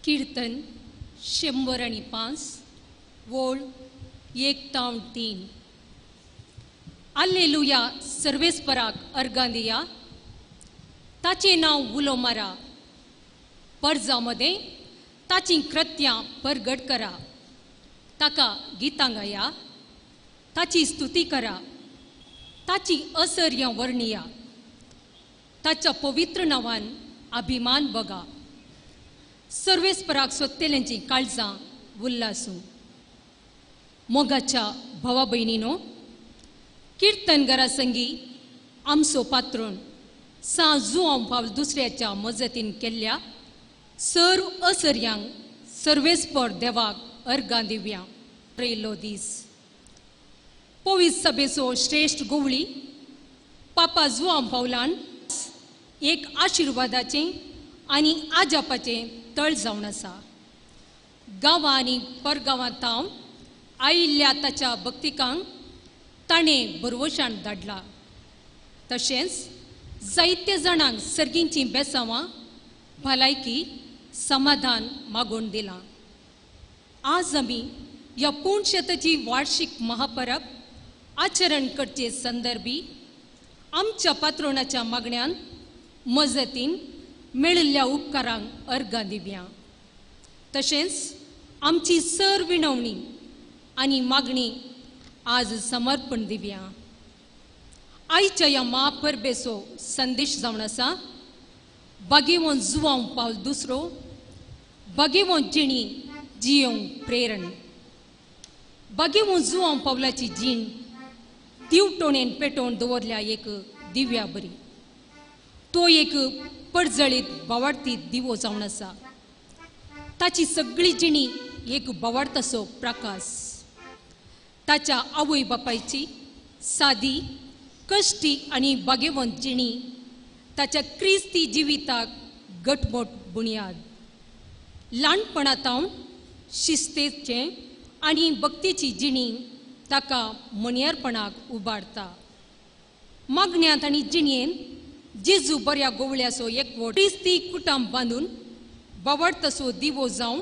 कीर्तन 105 वोळ 1-3. आल्लेलुया सर्वेस्पराक अर्गां दिया, ताचें नांव उलो मारा, परजा मदें ताचीं कृत्यां परगट करा, ताका गितां गाया, ताची स्तुती करा, ताची असर्यां वर्णिया, ताच्या पवित्र नांवान अभिमान बगा. सर्वेस्पराक सोदतेल्यांचीं काळजां उल्लासूं. मोगाच्या भावा भयणीनो, किर्तनगरा संगी आमचो पात्रोण सां जुआंव पावल दुसऱ्याच्या मजतीन केल्ल्या सर्व असर्यांक सर्वेस्पर देवाक अर्गां दिवया. रयलो दीस पवित्र सभेचो श्रेश्ठ गोवळी पापा जुआंव पावलान एक आशिर्वादाचें आनी आजापाचें तळ जावन आसा. गांवां आनी परगांवां तावन आयिल्ल्या ताच्या भक्तिकांक ताणें भरवशान धाडला. तशेंच जायते जाणांक सर्गींचीं बेसांवां, भलायकी, समाधान मागून दिलां. आज आमी ह्या पूणशेताची वार्षिक महापरब आचरण करचे संदर्भी आमच्या पात्रोणाच्या मागण्यान मजतीन मेळिल्ल्या उपकारांक अर्गां दिवया. तशेंच आमची सर विणवणी आनी मागणी आज समर्पण दिवया. आयच्या ह्या महापरबेचो संदेश जावन आसा, बागेवन जुवांव पावल दुसरो, बागेवन जिणी जियोंक प्रेरण. बागेवन जुवांव पावलाची जीण दिवटोणेन पेटोवन दवरल्या एक दिव्या बरी. तो एक परजळीत बावाडती दिवो जावन आसा. ताची सगळी जिणी एक बावाडतासो प्रकाश. ताच्या आवय बापायची सादी, कश्टी आनी बागेवंत जिणी ताच्या क्रिस्ती जिविताक गटमोट बुन्याद. ल्हानपणांत शिस्तेचें आनी भक्तीची जिणी ताका मनियारपणाक उबारता. मागण्यांत आनी जिणेन जेजू बऱ्या गोवळ्याचो एकवट क्रिस्ती कुटुंब बांदून बावडतसो दिवो जावन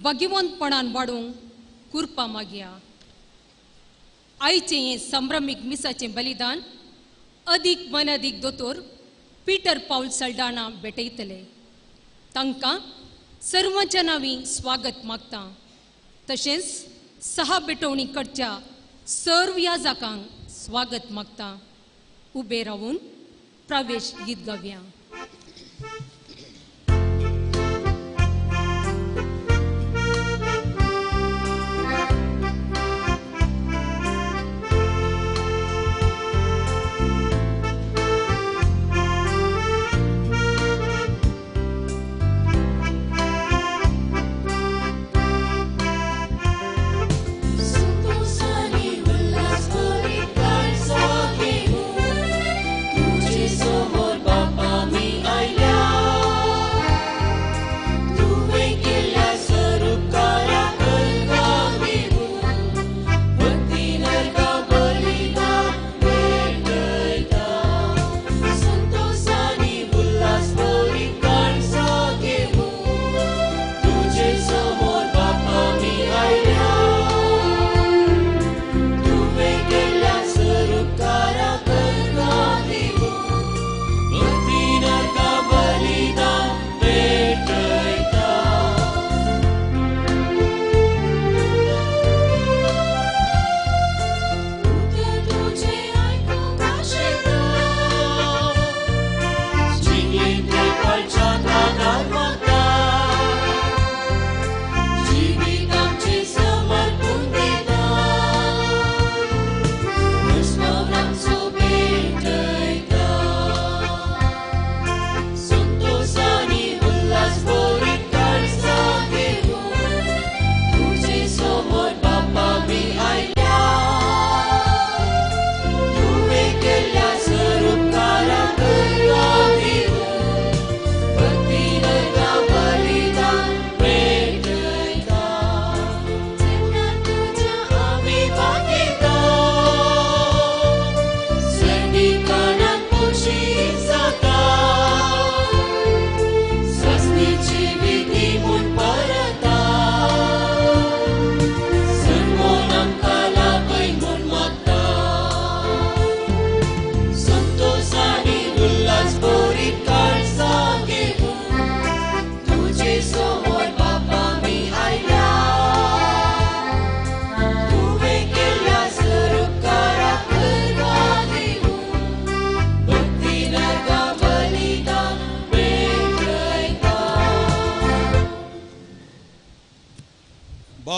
बागेवंतपणान वाडोवंक कुरपा मागया. आयचें हें संभ्रमीक मिसाचें बलिदान अदीक मनादीक दोतोर पीटर पावल सल्डाना भेटयतले. तांकां सर्वांच्या नांवी स्वागत मागता. तशेंच सहा भेटवणी करच्या सर्व याजाकांक स्वागत मागता. उबे रावून प्रवेश गीत गावया. Somos papá.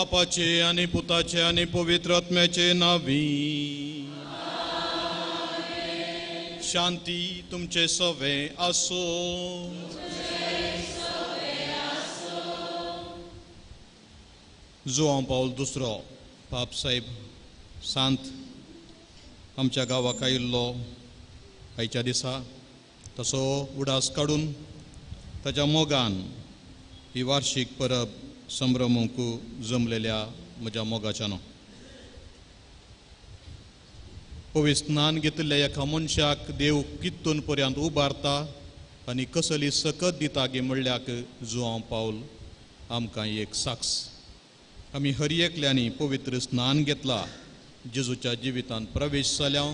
बापाचे आनी पुताचे आनी पवित्र आत्म्याचे नांवी. शांती तुमचे सवे आसो. जुआंव पावल दुसरो पाप साहेब सांत आमच्या गांवाक आयिल्लो आयच्या दिसा तसो उडास काडून ताच्या मोगान ही वार्षीक परब संभ्रमूंक जमलेल्या म्हज्या मोगाच्यानो. पवित्र स्नान घेतिल्ल्या एका मनशाक देव कितून पर्यंत उबारता आनी कसली सकत दिता गे म्हणल्याक जुआंव पावल आमकां एक साक्ष. आमी हर एकल्यांनी पवित्र स्नान घेतला, जेजूच्या जिवितांत प्रवेश जाल्या,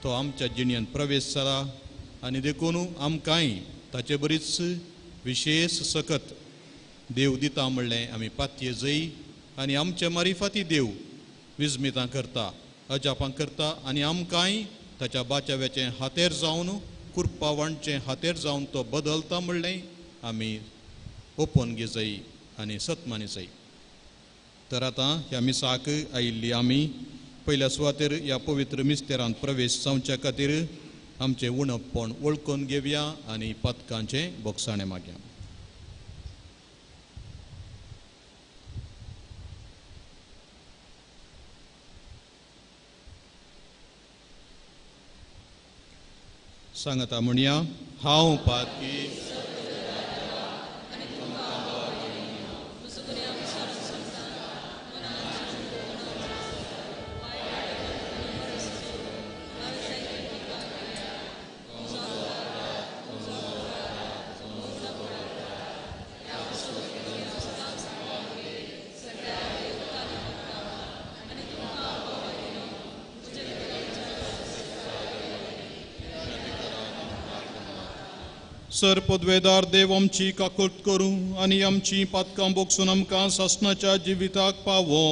तो आमच्या जिणेंत प्रवेश जाला आनी देखून आमकांय ताचे बरीच विशेश सकत देव दिता म्हणलें आमी पातये जय आनी आमचे मारिफाती देव विजमितां करता, अजापां करता आनी आमकांय ताच्या बाचाव्याचें हातेर जावन कुरपावांचें हातेर जावन तो बदलता म्हणलें आमी ओपन घेजय आनी सतमानी जाय. तर आतां ह्या मिसाक आयिल्ली आमी पयल्या सुवातेर ह्या पवित्र मिस्तेरांत प्रवेश जावच्या खातीर आमचें उणपण वळखून घेवया आनी पदकांचें बोगसाणें मागया. सांगता म्हणया, हांव पातकी सर पदवेदार देव आमची काकूट करूं आनी आमची पातकां बोगसून आमकां सासणाच्या जिविताक पावो.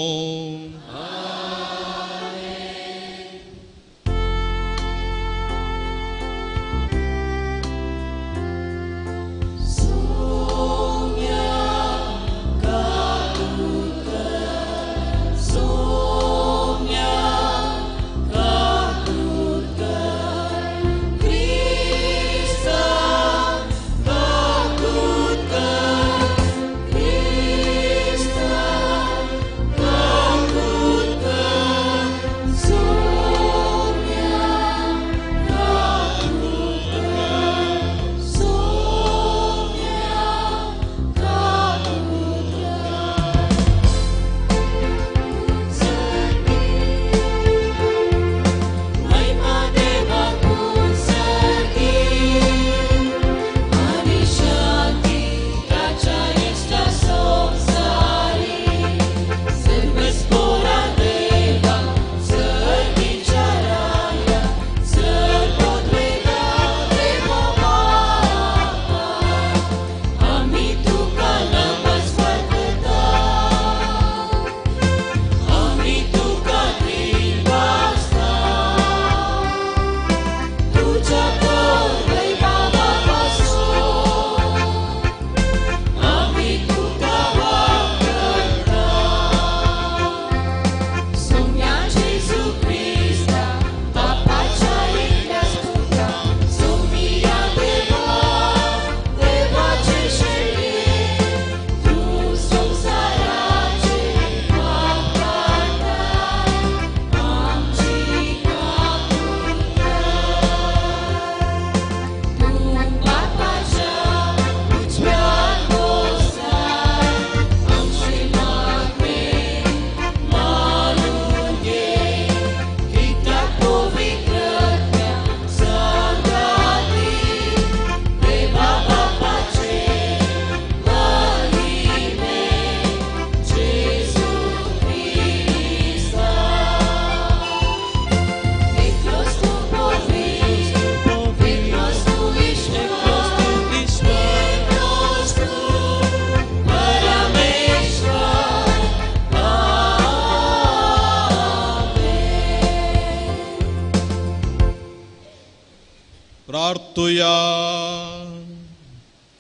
प्रार्थुया.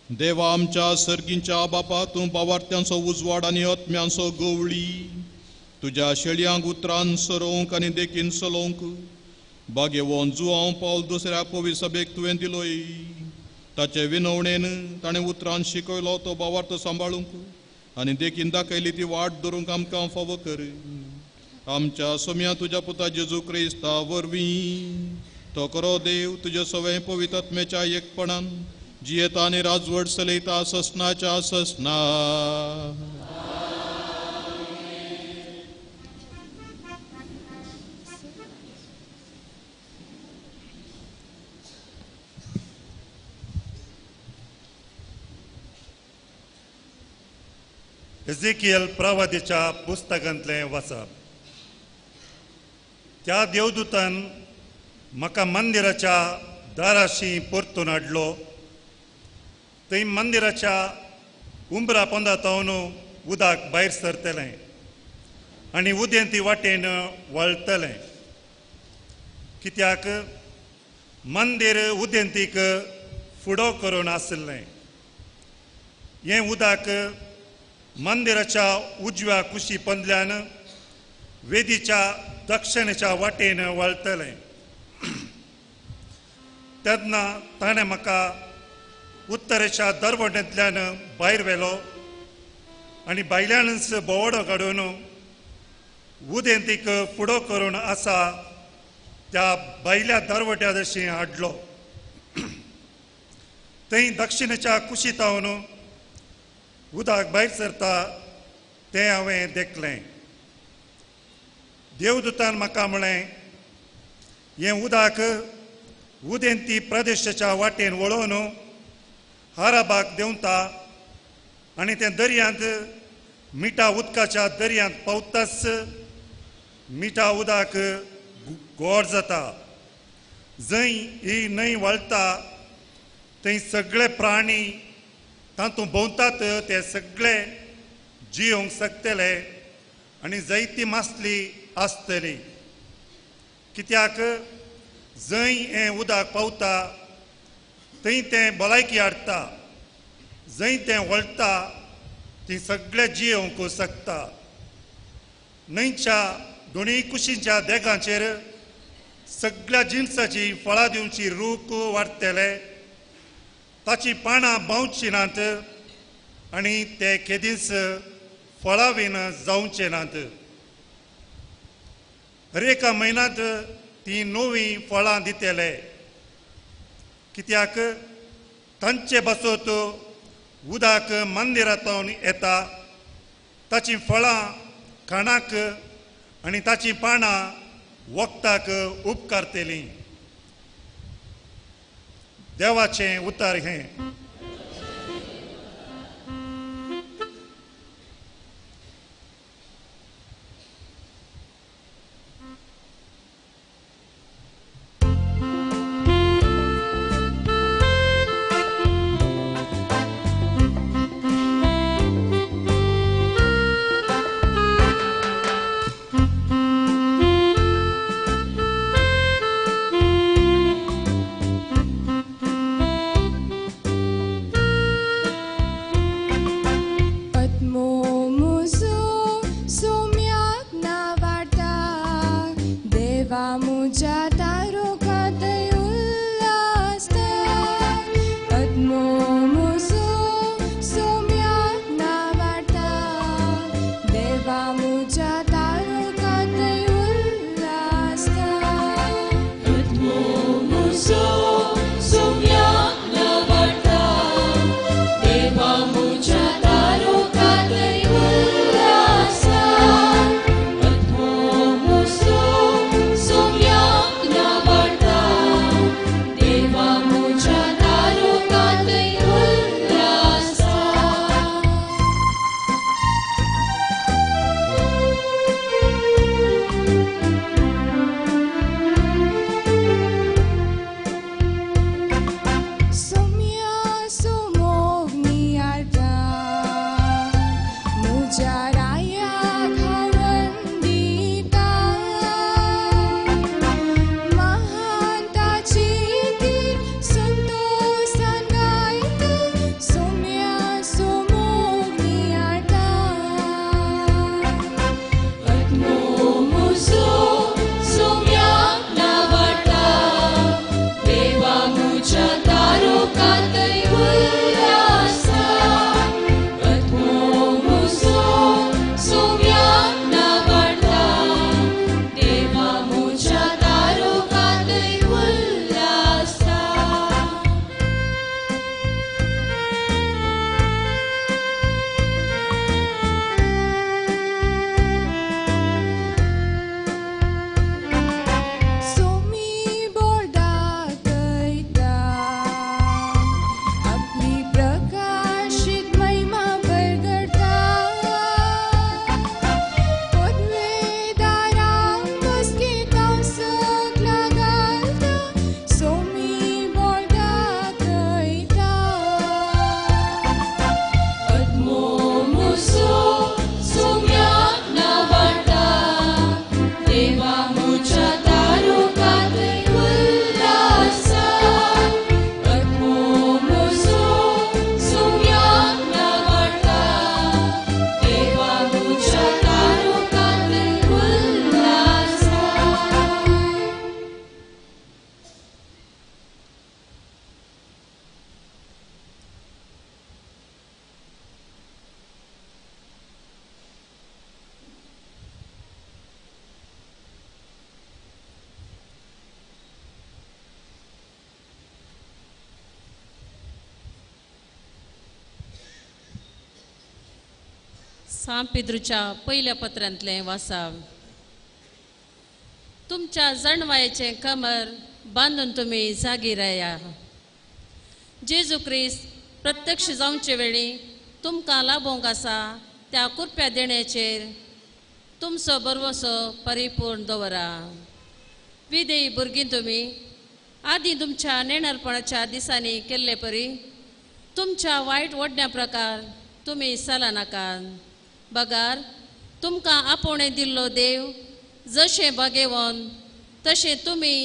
देवा आमच्या सर्गींच्या बापा, तूं बावार्थ्यांचो उजवाड आनी आत्म्यांचो गवळी, तुज्या शेळयांक उतरान सरोवंक आनी देखीन चलोवंक बागेवन जुआंव पावल दुसऱ्या पवी सभेक तुवें दिलोय. ताचे विनवणेन ताणें उतरान शिकयलो तो बावार्थ सांबाळूंक आनी देखीन दाखयली ती वाट धरूंक आमकां फावो कर. आमच्या सोम्या तुज्या पुता जेजू क्रिस्ता वरवीं तो करो देव तुज्या सवय पवित्र आत्म्याच्या एकपणान जियेता आनी राजवट चलयता ससनाच्या ससना. एझेकियल प्रवादीच्या पुस्तकांतलें वाचप. त्या देवदूतान म्हाका मंदिराच्या दाराशी परतून हाडलो. थंय मंदिराच्या उंबरा पोंदा तावन उदक भायर सरतलें आनी उदेंती वाटेन वळटलें. कित्याक मंदीर उदेंतीक फुडो करून आशिल्लें. हें उदक मंदिराच्या उजव्या कुशी पंदल्यान वेदीच्या दक्षिणेच्या वाटेन वळटलें. तेन्ना ताणें म्हाका उत्तरेच्या दरवटेंतल्यान भायर व्हेलो आनी भायल्यानच भोंवडो काडून उदेंतीक फुडो करून आसा त्या भायल्या दरवट्या जशी हाडलो. थंय दक्षिणेच्या कुशीतावन उदक भायर सरता तें हांवें देखलें. देवदूतान म्हाका म्हळें, हें उदक उदेंती प्रदेशाच्या वाटेन वळोवन हाराबाग देंवता आनी तें दर्यांत मिठा उदकाच्या दर्यांत पावताच मिठा उदक गोड जाता. जंय ही न्हंय वळटा थंय सगळे प्राणी तातूंत भोंवतात, ते सगळे जियोंक शकतले आनी जायती मासली आसतली. कित्याक जंय हें उदक पावता थंय तें भलायकी हाडटा, जंय तें वळटा ती सगळे जियोंक शकता. न्हंयच्या दोनूय कुशींच्या देगांचेर सगळ्या जिनसाची फळां दिवची रूख वाडटले, ताची पानां बावची नात आनी ते केदींच फळां बीन जावचे नात. हर एका म्हयन्यांत ती नवीं फळां दितले. कित्याक तांचे बसत उदक मंदिरांतल्यान येता, ताचीं फळां खाणाक आनी ताचीं पानां वखदाक उपकारतलीं. देवाचें उतर हें. Somiak na varta. सांत पेद्रूच्या पयल्या पत्रांतलें वासाव. तुमच्या जणवायेचें कमर बांदून तुमी जागी राया. जेजू क्रिस्त प्रत्यक्ष जावचे वेळी तुमकां लाभोवंक आसा त्या कुरप्या देण्याचेर तुमचो भरवसो परिपूर्ण दवरा. विदेयी भुरगीं तुमी आदीं तुमच्या नेणारपणाच्या दिसांनी केल्ले परी तुमच्या वायट ओडण्या प्रकार तुमी चलनाकात. बगार तुमकां आपोवणें दिल्लो देव जशें बागेवन तशें तुमी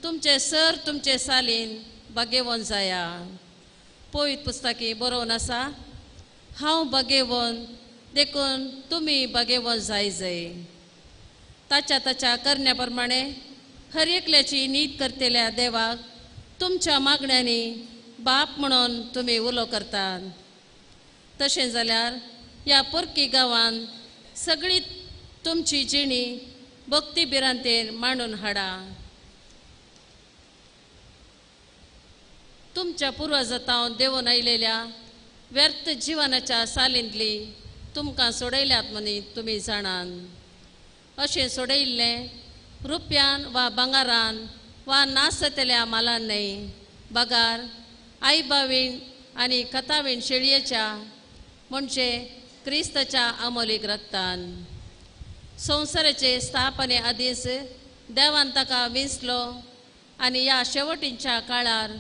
तुमचे सर तुमचे सालीन बागेवन जाया. पवित्र पुस्तकी बरोवन आसा, हांव बागेवन देखून तुमी बागेवन जाय जाय. ताच्या ताच्या करण्या प्रमाणे हर एकल्याची नीत करतल्या देवाक तुमच्या मागण्यांनी बाप म्हणून तुमी उलो करतात. तशें जाल्यार ह्या पोरकी गांवान सगळी तुमची जिणी भक्ती भिरांतेर मांडून हाडा. तुमच्या पुर्वजांत देवून आयलेल्या व्यर्थ जिवनाच्या सालींतली तुमकां सोडयल्यात म्हणी तुमी जाणात. अशें सोडयिल्लें रुपयान वा भांगारान वा नासतल्या मालान न्हय, बगार आईबावीण आनी कथावीण शेळयेच्या म्हणजे क्रिस्ताच्या अमोलीक रक्तान. संवसाराचे स्थापने आदींच देवान ताका विंचलो आनी ह्या शेवटींच्या काळार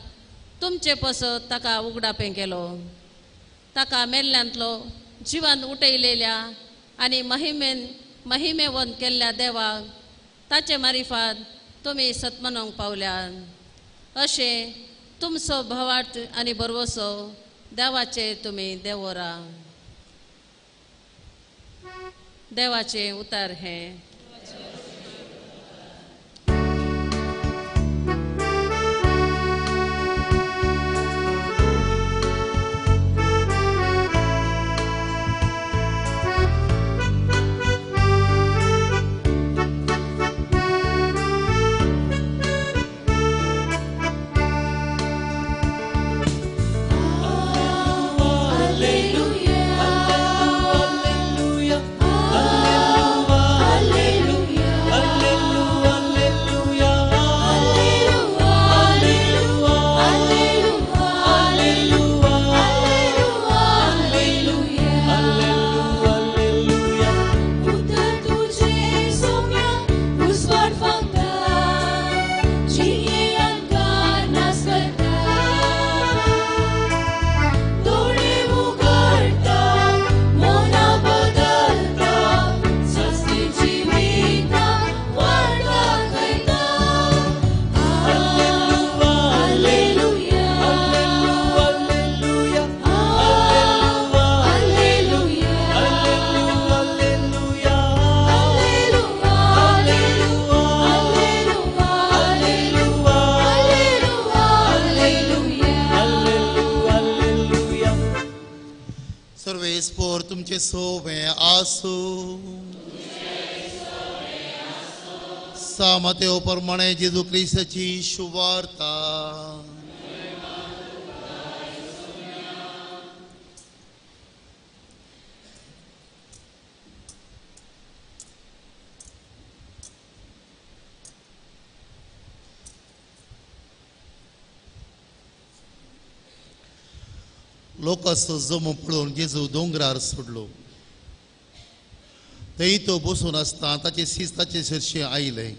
तुमचे पसत ताका उगडापें केलो. ताका मेल्ल्यांतलो जिवन उठयलेल्या आनी महिमेन महिमेवंत केल्ल्या देवाक ताचे मारिफात तुमी सतमनोंक पावल्यात. अशें तुमचो भावार्थ आनी भरवसो देवाचेर तुमी देवोरा. देवाचें उतार हें. मातेव प्रमाणे जेजू क्रिस्ताची शुवार्ता. लोकांचो जमो पळोवन जेजू दोंगरार सोडलो. थंय तो बसून आसता ताचे शीस ताचे सरशें आयलें.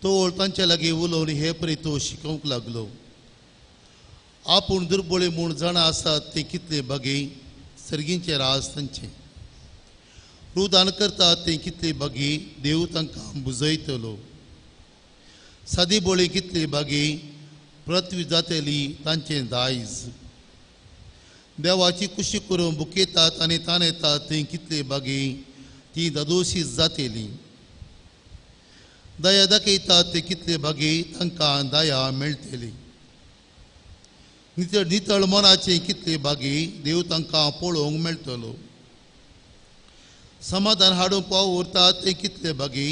तो तांच्या लागीं उलोवन हे परी तो शिकोवंक लागलो. आपूण दुर्बळी म्हूण जाणां आसात ते कितले बागी सर्गींचे राज तांचे. रुदान करतात ते कितले बागी देव तांकां बुजयतलो. सादी बोळी कितली बागी पृथ्वी जातली तांचें दायज. देवाची कुशी करून बुकयतात आनी ताणेतात ती कितली बागी ती दादोशी जातली. दया दाखयतात ते कितले बागी तांकां दया मेळटली. नितळ नितळ मनाचे कितले बागी देव तांकां पळोवंक मेळटलो. समाधान हाडूंक पाव उरतात ते कितले बागी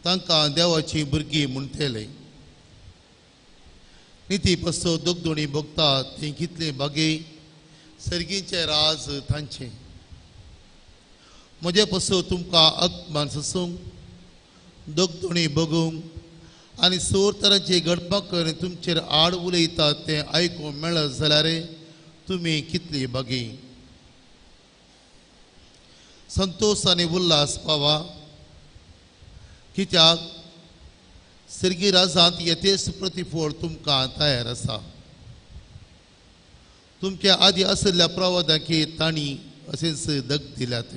तांकां देवाची भुरगीं म्हणटले. निती पसो दोगदोणी भोगतात ती कितले बागी सर्गींचे राज तांचे. म्हजे पसून तुमकां अपमान सोसूंक, दगदणी बगूंक आनी सोर तरांचे घडपाक करून तुमचेर आड उलयतात तें आयकूंक मेळत जाल्यार तुमी कितली बागी. संतोश आनी उल्हास पावा, कित्याक सर्गी राजांत यथेच प्रतिफळ तुमकां तयार आसा. तुमच्या आदी आशिल्ल्या प्रवादांकी तांणी अशेंच दग दिल्यात.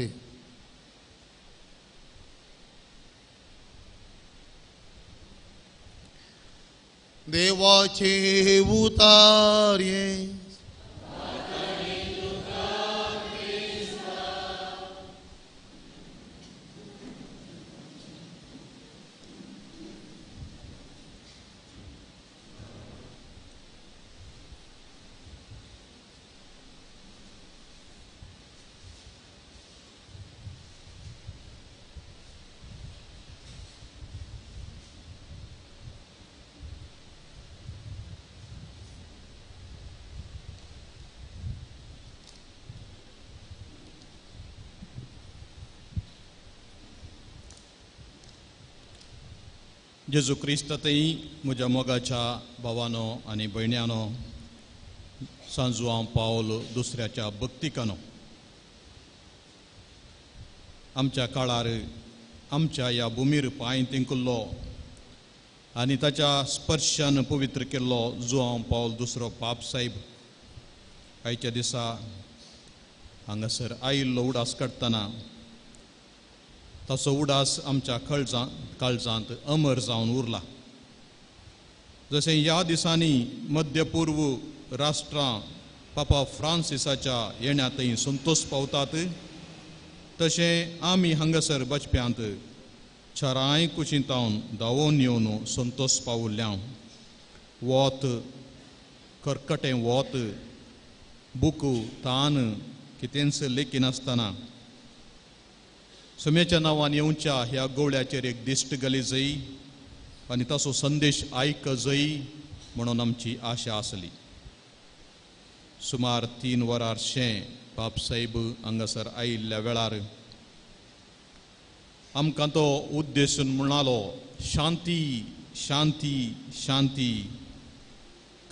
देवाचे उतारे जेजू क्रिस्तांतय म्हज्या मोगाच्या भावानो आनी भयण्यानो, सांजुआंव पावल दुसऱ्याच्या भक्तिकानो, आमच्या काळार आमच्या ह्या भुमीर पांय तेंकुल्लो आनी ताच्या स्पर्शान पवित्र केल्लो जुआंव पावल दुसरो पाप साहेब आयच्या दिसा हांगासर आयिल्लो उडास काडटना ताचो उडास आमच्या काळजांत अमर जावन उरला. जशें ह्या दिसांनी मध्यपूर्व राष्ट्रां पापा फ्रांसिसाच्या येण्यांतय संतोश पावतात, तशें आमी हांगासर बचप्यांत चारांय कुशींतावन धांवोन येवन संतोश पावुल्ल्या. वोत, करकटें वोत, बुकू, तान कितेंच लेखिनासतना सम्याच्या नांवान येवच्या ह्या गोवळ्याचेर एक दिश्ट घाली जय आनी ताचो संदेश आयक जय म्हणून आमची आशा आसली. सुमार 3 वरां शें बापसाहेब हांगासर आयिल्ल्या वेळार आमकां तो उद्देशून म्हणालो, शांती शांती शांती,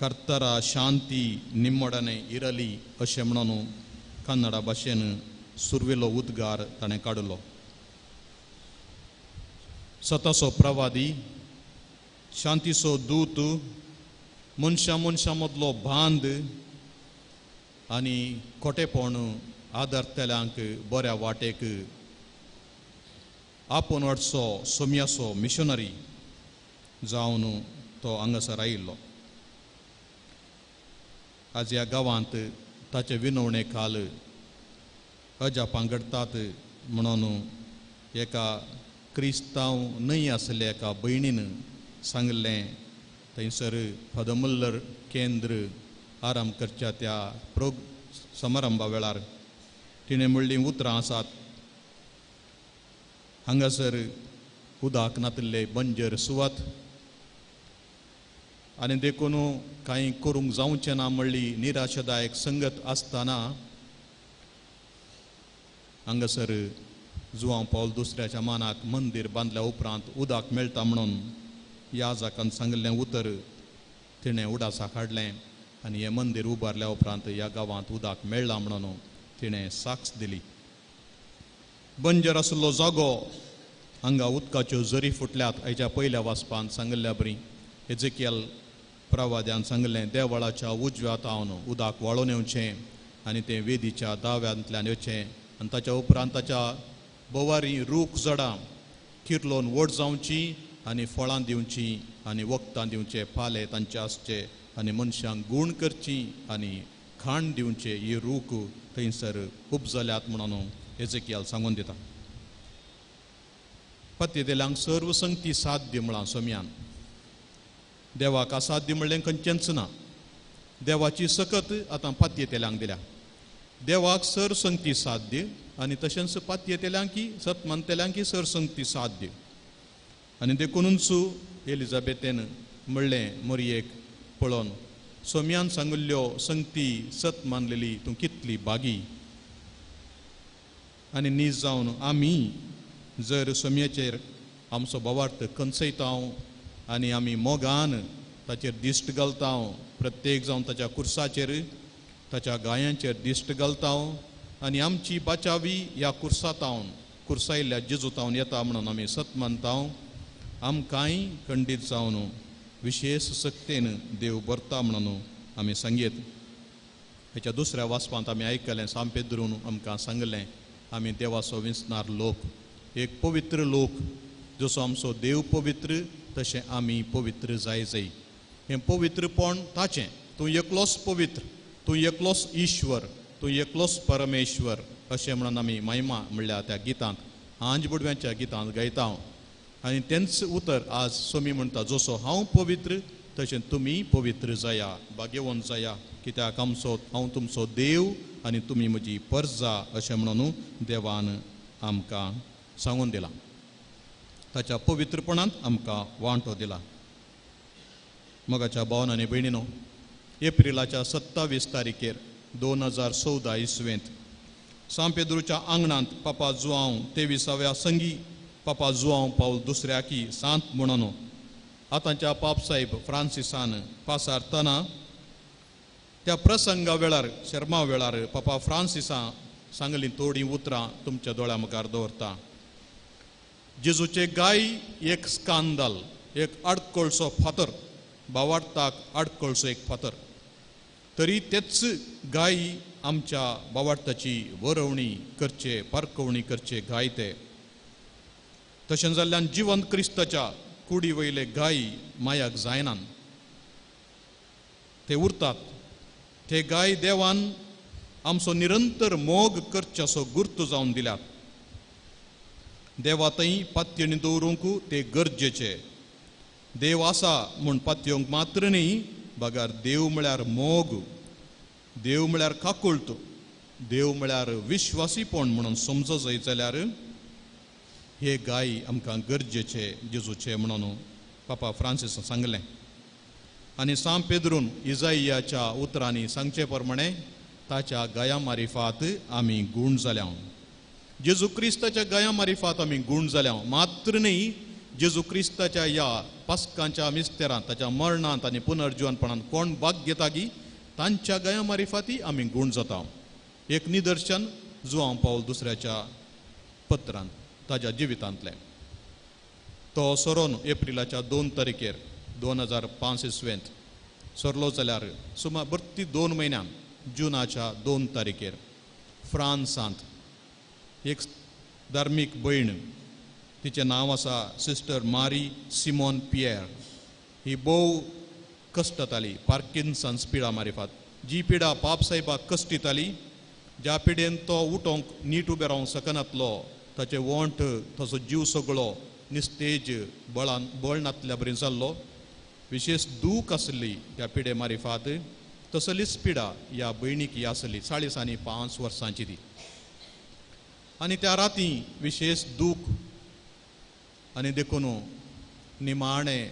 कर्तरा शांती निम्मडने इरली अशें म्हणून कन्नडा भाशेन सुरवेलो उद्गार ताणें काडलो. सताचो प्रवादी, शांतीचो दूत, मनशां मनशां मदलो बांद आनी खोटेपण आदरतल्यांक बऱ्या वाटेक आपोवन हाडचो सोम्याचो मिशनरी जावन तो हांगासर आयिल्लो. आज ह्या गांवांत ताचे विनवणे खाल अजापां घडटात म्हणून एका क्रिस्तांव न्हय आसल्या एका भयणीन सांगलें. थंयसर पदमुल्लर केंद्र आराम करच्या त्या समारंभा वेळार तिणें म्हणलीं उतरां आसात, हांगासर उदक नातिल्ले बंजर सुवात आनी देखून कांय करूंक जावचें ना म्हणली निराशादायक संगत आसतना हांगासर जुआंव पावल दुसऱ्याच्या मानाक मंदीर बांदल्या उपरांत उदक मेळटा म्हणून याजकान सांगिल्लें उतर तिणें उडासाक हाडलें आनी हें मंदीर उबारल्या उपरांत ह्या गांवांत उदक मेळ्ळां म्हणून तिणें साक्ष दिली. बंजर आशिल्लो जागो हांगा उदकाच्यो झरी फुटल्यात. आयच्या पयल्या वाचपान सांगिल्ल्या बरी एजेकियल प्रवाद्यान सांगिल्लें, देवळाच्या उजव्या तावन उदक व्हाळोवन येवचें आनी तें वेदीच्या दाव्यांतल्यान येवचें आनी ताच्या उपरांत ताच्या बोवारी रूख झडां किर्लोन व्हड जावची आनी फळां दिवचीं आनी वखदां दिवचे, पाले तांचे आसचे आनी मनशांक गूण करची आनी खाण दिवचे. ही रूख थंयसर उपजल्यात म्हणून एजेकियल सांगून दिता. पत्येदेल्यांक सर्व संगती साध्य म्हळां सोम्यान. देवाक असाध्य म्हणलें खंयचेंच ना. देवाची सकत आतां पातयेतेल्यांक दिल्या. देवाक सर संगती साध्य आनी तशेंच पातयेतेल्यांकी सत मानतेल्यांकी सर संगती साध्य. आनी देखूनच एलिझाबेथेन म्हणलें मोरयेक पळोवन, सोम्यान सांगिल्ल्यो संगती सत मानलेली तूं कितली बागी. आनी नीज जावन आमी जर सोमयेचेर आमचो भावार्थ खंचयता आनी आमी मोगान ताचेर दिश्ट घालता, प्रत्येक जावन ताच्या कुर्साचेर ताच्या गायांचेर दिश्ट घालता आनी आमची बाचावी ह्या कुर्सातावन कुर्सायल्ल्या जेजूतावन येता म्हणून आमी सत मानता. आमकांय खंडीत जावन विशेश सक्तेन देव भरता म्हणून आमी सांगयत. हेच्या दुसऱ्या वाचपांत आमी आयकलें, सांत पेद्रून आमकां सांगलें आमी देवाचो विंचणार लोक, एक पवित्र लोक, जसो आमचो देव पवित्र तशें आमी पवित्र जाय जाय. हें पवित्रपण ताचें, तूं एकलोच पवित्र, तूं एकलोच ईश्वर, तूं एकलोच परमेश्वर अशें म्हणून आमी महिमा म्हणल्यार त्या गितांत आंज बुडव्यांच्या गितांत गायता. आनी तेंच उतर आज सोमी म्हणटा, जसो हांव पवित्र तशें तुमी पवित्र जाया, भाग्यवंत जाया, कित्याक आमचो हांव तुमचो देव आनी तुमी म्हजी परजा अशें म्हणून देवान आमकां सांगून दिलां. ताच्या पवित्रपणांत आमकां वांटो दिला. मोगाच्या भावन आनी भयणीनो, एप्रिलाच्या 27 तारखेर 2014 इसवेंत सांत पेद्रूच्या आंगणांत पापा जुआंव 23व्या संगी पापा जुआंव पावल दुसऱ्याकी सांत म्हणून आतांच्या पापसाहेब फ्रांसिसान पासारतना त्या प्रसंगा वेळार शर्मा वेळार पापा फ्रांसिसान सांगली थोडीं उतरां तुमच्या दोळ्या मुखार दवरता. जेजूचे गाय एक स्कांदल, एक आडकळचो फातर, भावार्थाक आडकळचो एक फातर, तरी तेच गाय आमच्या भावार्थाची वरवणी करचे, पारखवणी करचे गाय ते. तशें जाल्ल्यान जिवंत क्रिस्ताच्या कुडी वयले गाय मायाक जायनात, ते उरतात. ते गाय देवान आमचो निरंतर मोग करच्याचो गुर्त जावन दिल्यात. देवा थंय पातयेणी दवरूंक ते गरजेचे. देव आसा म्हूण पातयेवंक मात्र न्ही, बगर देव म्हळ्यार मोग, देव म्हळ्यार काकुळट, देव म्हळ्यार विश्वासीपण म्हणून समजो जाय जाल्यार हे गाय आमकां गरजेचे जेजूचे म्हणून पापा फ्रांसिसान सांगलें. आनी सांत पेद्रून इजाइयाच्या उतरांनी सांगचे प्रमाणे ताच्या गाया मारिफात आमी गूण जाल्या. जेजू क्रिस्ताच्या गाया मारिफात आमी गूण जाल्या मात्र न्ही, जेजू क्रिस्ताच्या ह्या पास्कांच्या मिस्तेरांत ताच्या मरणांत आनी पुनर्जिवनपणांत कोण भाग घेता गी तांच्या गाया मारिफाती आमी गूण जाता. एक निदर्शन जुआंव पावल दुसऱ्याच्या पत्रांत ताज्या जिवितांतलें. तो सरोन एप्रिलाच्या 2 तारखेर 2005 इसवेंत सरलो जाल्यार सुमार भरती 2 म्हयन्यान जुनाच्या 2 तारखेर फ्रांसांत एक धार्मीक भयण, तिचें नांव आसा सिस्टर मारी सिमोन पियर, ही भोव कश्टताली पार्किन्सन्स पिडा मारिफात. जी पिडा पापसाहेबाक कश्टिताली, ज्या पिडेन तो उठोंक नीट उबें रावंक शकनातलो, ताचे वोंठ ताचो जीव सगळो निस्तेज बळान बळ नातल्या बरी जाल्लो, विशेष दूख आसली त्या पिडे मारिफात. तसलीच पिडा ह्या भयणीक ही आसली, 45 वर्सांची ती. आनी त्या राती विशेष दूख आनी देखून निमाणें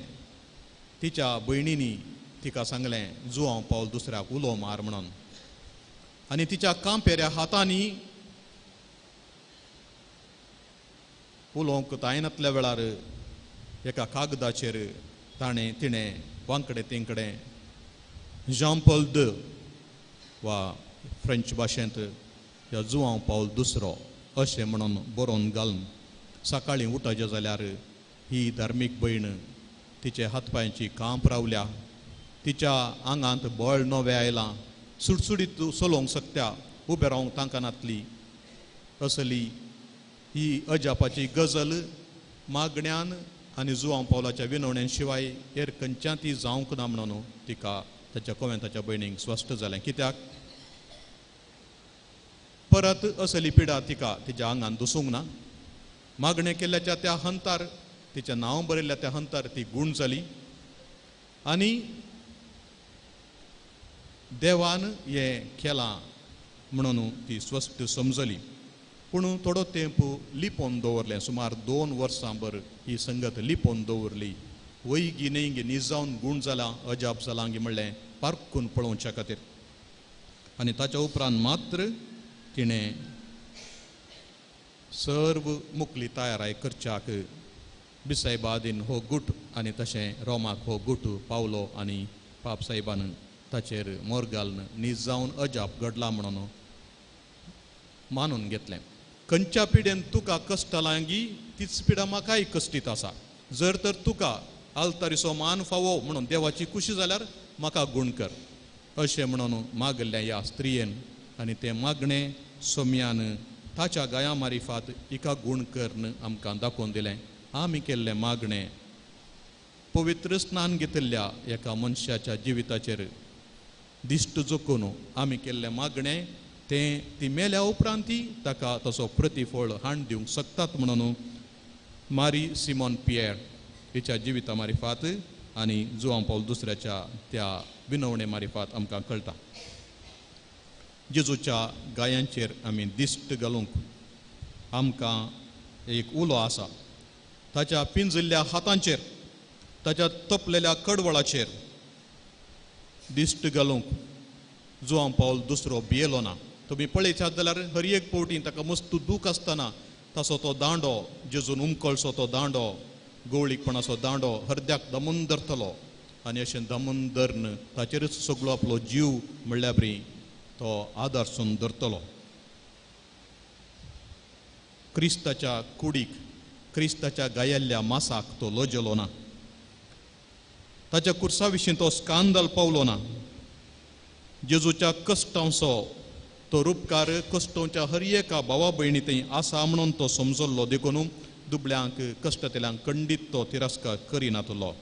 तिच्या भयणींनी तिका सांगलें जुआंव पावल दुसऱ्याक उलो मार म्हणून. आनी तिच्या कांपेऱ्या हातांनी उलोवंक जायनातल्या वेळार एका कागदाचेर ताणें तिणें वांकडे तेंकडे जां पॉल the वा फ्रेंच भाशेंत ह्या जुआंव पावल दुसरो अशें म्हणून बरोवन घालून सकाळीं उठाचें जाल्यार ही धार्मीक भयण तिचे हातपांयची कांप रावल्या, तिच्या आंगांत बळ नवें आयलां, सुडसुडीत चलोवंक शकता, उबें रावंक तांकां नातली. असली ही अजापाची गजल मागण्यान आनी जुआंव पावलाच्या विनवण्यान शिवाय हेर खंयच्यान ती जावंक ना म्हणून तिका ताच्या कोवेंताच्या भयणीक स्वस्थ जालें. कित्याक परत असली पिडा तिका तिच्या आंगान दुसूंक ना. मागणें केल्ल्याच्या त्या हंतार, तिचें नांव बरयल्ल्या त्या हंतार ती गूण जाली आनी देवान हें केलां म्हणून ती स्वस्थ समजली. पूण थोडो तेंप लिपोवन दवरलें, सुमार 2 वर्सां भर ही संगत लिपोवन दवरली. वयगी न्हय गी निजावन गूण जालां, अजाप जालां गी म्हणलें पारखून पळोवच्या खातीर. आनी ताच्या उपरांत मात्र तिणें सर्व मुकली तयाराय करच्याक बिसायबादीन हो गुट आनी तशें रोमाक हो गुट पावलो आनी पाप साहेबान ताचेर मोर घालून नीज जावन अजाप घडला म्हणून मानून घेतलें. खंयच्या पिडेन तुका कश्टलांगी तीच पिडा म्हाकाय कश्टीत आसा. जर तर तुका आल्तारीचो मान फावो म्हणून देवाची खुशी जाल्यार म्हाका गूण कर अशें म्हणून मागल्या ह्या स्त्रियेन आनी तें मागणें सोम्यान ताच्या गाया मारिफात हिका गूण करन आमकां दाखोवन दिलें. आमी केल्लें मागणें पवित्र स्नान घेतिल्ल्या एका मनशाच्या जिविताचेर दिश्ट जोखून आमी केल्लें मागणें तें ती मेल्या उपरांत ती ताका तसो प्रतिफळ हाण दिवंक शकतात म्हणून मारी सिमोन पियर हिच्या जिविता मारिफात आनी जुवां पावल दुसऱ्याच्या त्या विनवणे मारिफात आमकां कळटा. जेजूच्या गायांचेर आमी दिश्ट घालूंक आमकां एक उलो आसा. ताच्या पिंजिल्ल्या हातांचेर, ताच्या तपलेल्या कडवळाचेर दिश्ट घालूंक जुवां पावल दुसरो भियेलो ना. तुमी पळयतात जाल्यार हर एक फावटी ताका मस्त दूख आसतना ताचो तो दांडो, जेजून उमकळसो तो दांडो, गवळीकपणाचो दांडो हरद्याक दमून धरतलो आनी अशें दमून धरून ताचेरच सगळो आपलो जीव म्हणल्यार बरी तो आदारसून धरतलो. क्रिस्ताच्या कुडीक, क्रिस्ताच्या गायल्ल्या मासाक तो लजलो ना. ताच्या कुर्सा विशीं तो स्कांदल पावलो ना. जेजूच्या कश्टांचो तो रुपकार कश्टोंच्या हर एका भावा भयणी थंय आसा म्हणून तो समजल्लो. देखून दुबळ्यांक कश्टतेल्यांक खंडीत तो तिरस्कार करिनातलो.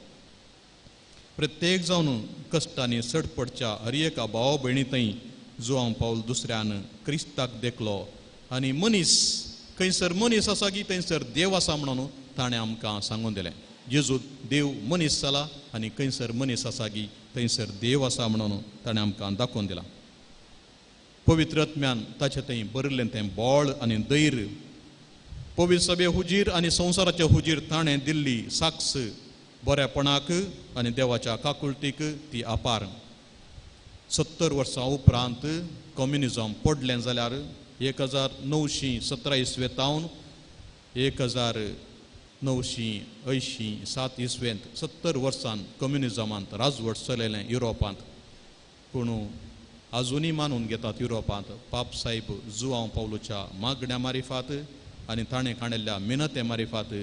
प्रत्येक जावन कश्टांनी सडपडच्या हर एका भावा भयणी थंय जुवां पावल दुसऱ्यान क्रिस्ताक देखलो आनी मनीस खंयसर मनीस आसा की थंयसर देव आसा म्हणून ताणें आमकां सांगून दिलें. जेजू देव मनीस जाला आनी खंयसर मनीस आसा की थंयसर देव आसा म्हणून ताणें आमकां दाखोवन दिलां. पवित्र आत्म्यान ताचें थंय बरयल्लें तें बळ आनी धैर्य, पवित्र सभे हुजीर आनी संवसाराच्या हुजीर ताणें दिल्ली साक्ष बऱ्यापणाक आनी देवाच्या काकुळटीक ती अपार. 70 वर्सां उपरांत कम्युनिजम पडलें जाल्यार 1917 इसवेंतावन 1987 इसवेंत 70 वर्सान कम्युनिजमांत राजवट चलयलें युरोपांत. पूण आजुनूय मानून घेतात युरोपांत पाप साहेब जुवांव पावलूच्या मागण्या मारिफात आनी ताणें काडिल्ल्या मिनते मारिफात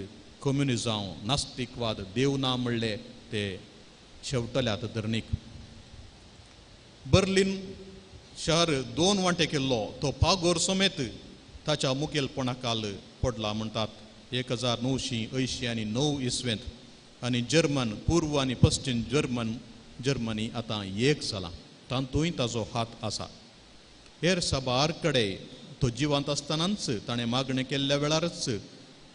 कम्युनिजम, नास्तिकवाद, देव ना म्हणले ते शेवटल्यात धरणीक. बर्लिन शहर 2 वांटे केल्लो तो पागोर समेत ताच्या मुखेलपणाकाल पडला म्हणटात 1989 इसवेंत. आनी जर्मन पूर्व आनी पश्चिम जर्मनी आतां एक जाला, तातूंय ताजो हात आसा. हेर साबार कडेन तो जिवंत आसतनाच ताणें मागणें केल्ल्या वेळारच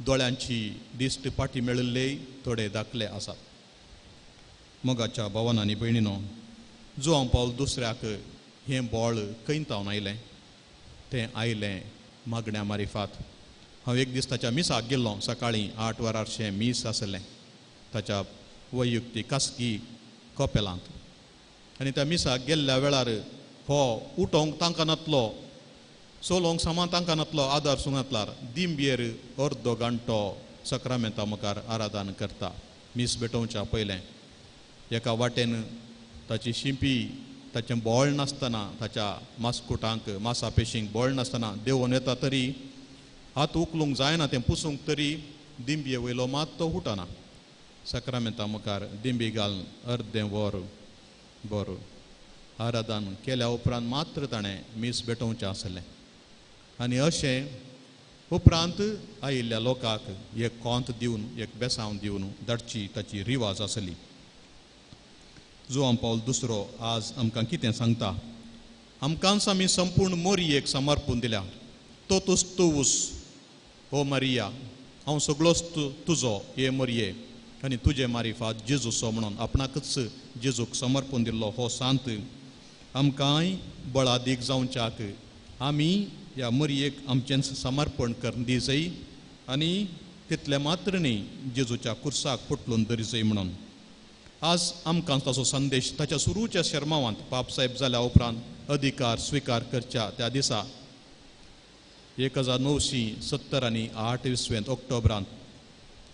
दोळ्यांची दिश्ट पाटी मेळिल्ले थोडे दाखले आसात. मोगाच्या भावान आनी भयणीनो, जुवांव पावल दुसऱ्याक हें बळ खंय तावन आयलें? तें आयलें मागण्या मारिफात. हांव एक दीस ताच्या मिसाक गेल्लो. सकाळीं 8 वरांचें मीस आसलें ताच्या वैयक्तीक खासगी कपेलांत. आनी त्या मिसाक गेल्ल्या वेळार हो उठोवंक तांकां नातलो, चलोवंक सामान तांकां नातलो, आदार सुंगातलार दिंबेर अर्दो घंटो सक्रामेंता मुखार आराधन करता. मीस भेटोवच्या पयलें एका वाटेन ताची शिंपी, ताचें बळ नासतना, ताच्या मास्कुटांक मासा पेशींक बळ नासतना देंवोन येता तरी हात उखलूंक जायना तें पुसूंक तरी दिंबये वयलो मात तो उठना. सक्रामेंता मुखार दिंबी घालून अर्दें वर बरो आराधन केल्या उपरांत मात्र ताणें मीस भेटोवचें आसलें. आनी अशें उपरांत आयिल्ल्या लोकांक एक कोंत दिवन, एक बेसांव दिवन धाडची ताची रिवाज आसली. जुवां पावल दुसरो आज आमकां कितें सांगता? आमकांच आमी संपूर्ण मोरयेक समर्पून दिल्या. तो तुस तुवूस हो मारिया, हांव सगळोच तुजो हे मोरये आनी तुजे मारिफात जेजूचो म्हणून आपणाकच जेजूक समर्पून दिल्लो हो सांत आमकांय बळादीक जावच्याक आमी ह्या मोरयेक आमचेंच समर्पण करून दिजय आनी तितलें मात्र न्ही जेजूच्या कुर्साक पोटलून धरिजय म्हणून आज आमकां ताचो संदेश ताच्या सुरूच्या शर्मावांत पापसाहेब जाल्या उपरांत अधिकार स्विकार करच्या त्या दिसा 1970 आनी 8 इसवेंत ऑक्टोबरांत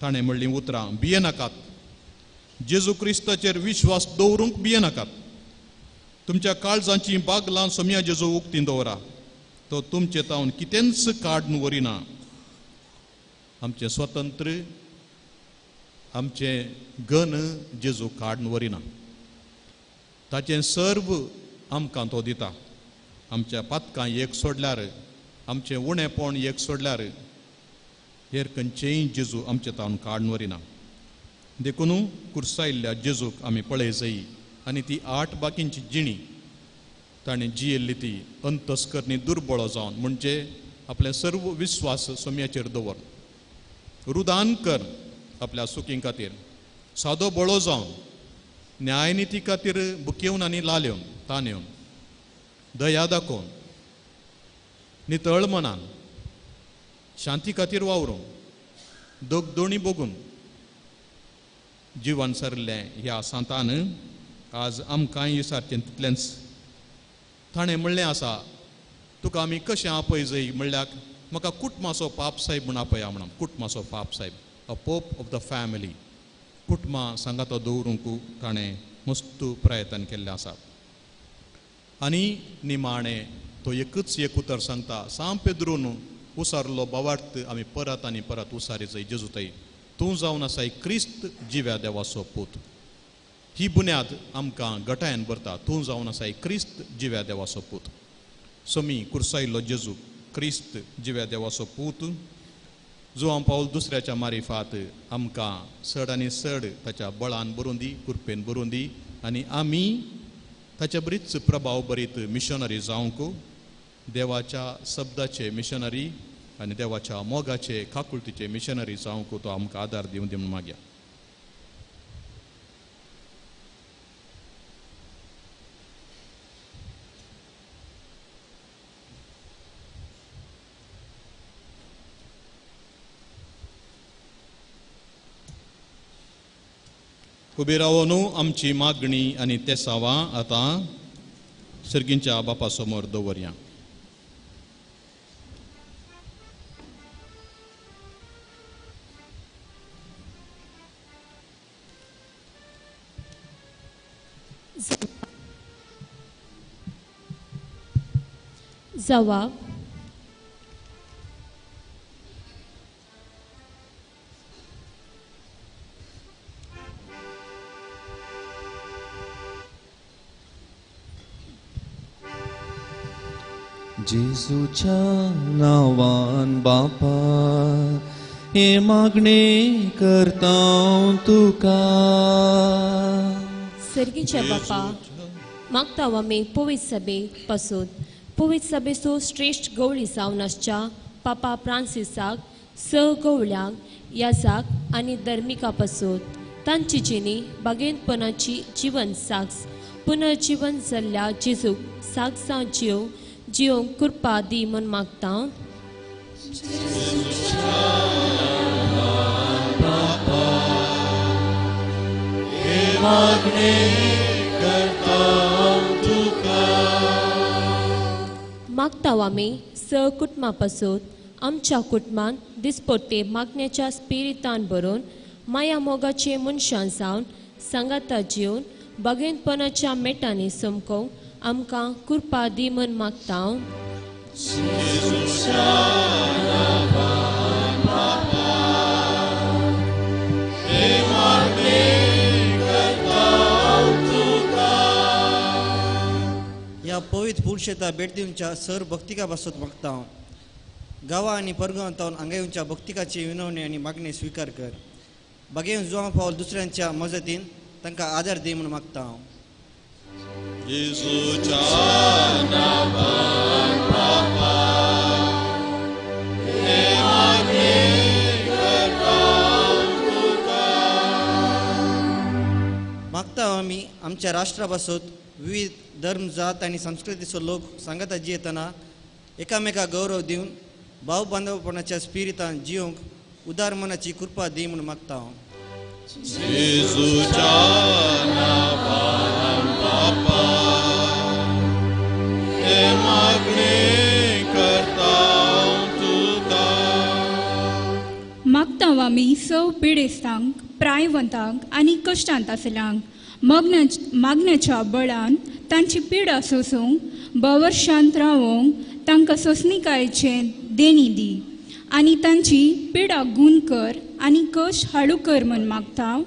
ताणें म्हणलीं उतरां, भियेनाकात, जेजू क्रिस्ताचेर विश्वास दवरूंक भियेनाकात, तुमच्या काळजांची बागलां सोम्या जेजू उक्तीं दवरा, तो तुमचे तावन कितेंच काडून व्हरिना. आमचें स्वतंत्र, आमचें गन जेजू काडून व्हरिना, ताचें सर्व आमकां तो दिता. आमच्या पातकां एक सोडल्यार, आमचें उणेपण एक सोडल्यार, हेर खंयचेंय जेजू आमचे तावन काडून व्हरिना. देखून कुर्सायल्ल्या जेजूक आमी पळय जाय आनी ती 8 बाकींची जिणी ताणें जियेल्ली ती अंतस्करणी दुर्बळ जावन, म्हणजे आपले सर्व विस्वास सोम्याचेर दवर, रुदान कर आपल्या सुखी खातीर, सादो बळो जावन, न्यायनिती खातीर बुकेवन आनी लालेवन तानेवन, दया दाखोवन, नितळ मनान, शांती खातीर वावरून, दोगदोणी बघून जिवन सरलें ह्या सांतान आज आमकांय सारकें तितलेंच. ताणें म्हणलें आसा, तुका आमी कशें आपय जाय म्हणल्यार म्हाका कुटुंबाचो पाप साहेब म्हूण आपया म्हणून, कुटुंबाचो पाप साहेब, a pope of the family. कुटुंबां सांगातो दवरूंक ताणें मस्त प्रयत्न केल्लें आसा. आनी निमाणें तो एकूच एक उतर सांगता, सांव पेद्रून उसारलो बावार्थ आमी परत आनी परत उसारी जाय जेजू ताई, तूं जावन आसाय क्रिस्त जिव्या देवाचो पूत. ही बुन्याद आमकां गटायन भरता, तूं जावन आसाय क्रिस्त जिव्या देवाचो पूत. सोमी कुर्सायल्लो जेजू क्रिस्त जिव्या देवाचो पूत, जुआंव पावल दुसऱ्याच्या मारिफात आमकां चड आनी चड ताच्या बळान बरोवन दी, कृपेन बरोवन दी, आनी आमी ताच्या बरीच प्रभाव बरीत मिशनरी जावंक, देवाच्या शब्दाचे मिशनरी आनी देवाच्या मोगाचे काकुळतीचे मिशनरी जावंक तो आमकां आदार दिवन दी म्हूण मागया. उबी रावन आमची मागणी आनी तेसावां आतां सर्गींच्या बापा समोर दवरया. जवाब. जेजूच्या नांवान बापा हे मागणे करता तुका. सर्गीच्या बापा मागता आमी पवित्र सभे पासून, पवित्र सभेचो श्रेश्ठ गवळी जावन आसच्या पापा फ्रांसिसाक, स गवळ्यांक, याजाक आनी धर्मिका पासून तांची जिणी बागेंतपणाची जिवन साक्ष पुनर्जिवन जाल्ल्या जेजूक साक्ष जावन जियोवंक जियोवंक कृपा दी म्हूण मागता. मागता आमी स कुटुंबा पासून आमच्या कुटुंबान दिसपट्टे मागण्याच्या स्पिरितान भरून माया मोगाचे मनशां जावन सांगाता जिवन बागेंतपणाच्या मेटांनी समकोवंक आमकां कृपा दी म्हूण मागता. ह्या पवित्र पुरुषेता भेट दिवच्या सर भक्तिका पासत मागता हांव. गांवा आनी परगांवांत हांगा येवच्या भक्तिकाची विनवणी आनी मागणी स्विकार कर. बागेवन जुआंव पावल दुसऱ्यांच्या मजतीन तांकां आदार दी म्हूण मागता हांव. जेजूच्या नांवान बापा हे मागणे करता तुका. मागता आमी आमच्या राष्ट्रा पासत विविध धर्म, जात आनी संस्कृतीचो लोक सांगाता जियेतना एकामेका गौरव दिवन भाव बांधवपणाच्या स्पिरितान जियोंक उदार मनाची कृपा दी म्हूण मागता हांव. जेजूच्या नांवान बापा हे मागणे करता आमी सव पिडेस्तांक, प्रायवंतांक आनी कश्टांत आसल्यांक मागण्याच्या बळान तांची पिडा सोसूंक, बवर्शांत रावोंक तांकां सोंसणिकायेचें देणी दी आनी तांची पिडा गूण कर आनी कश्ट हाडू कर म्हूण मागता.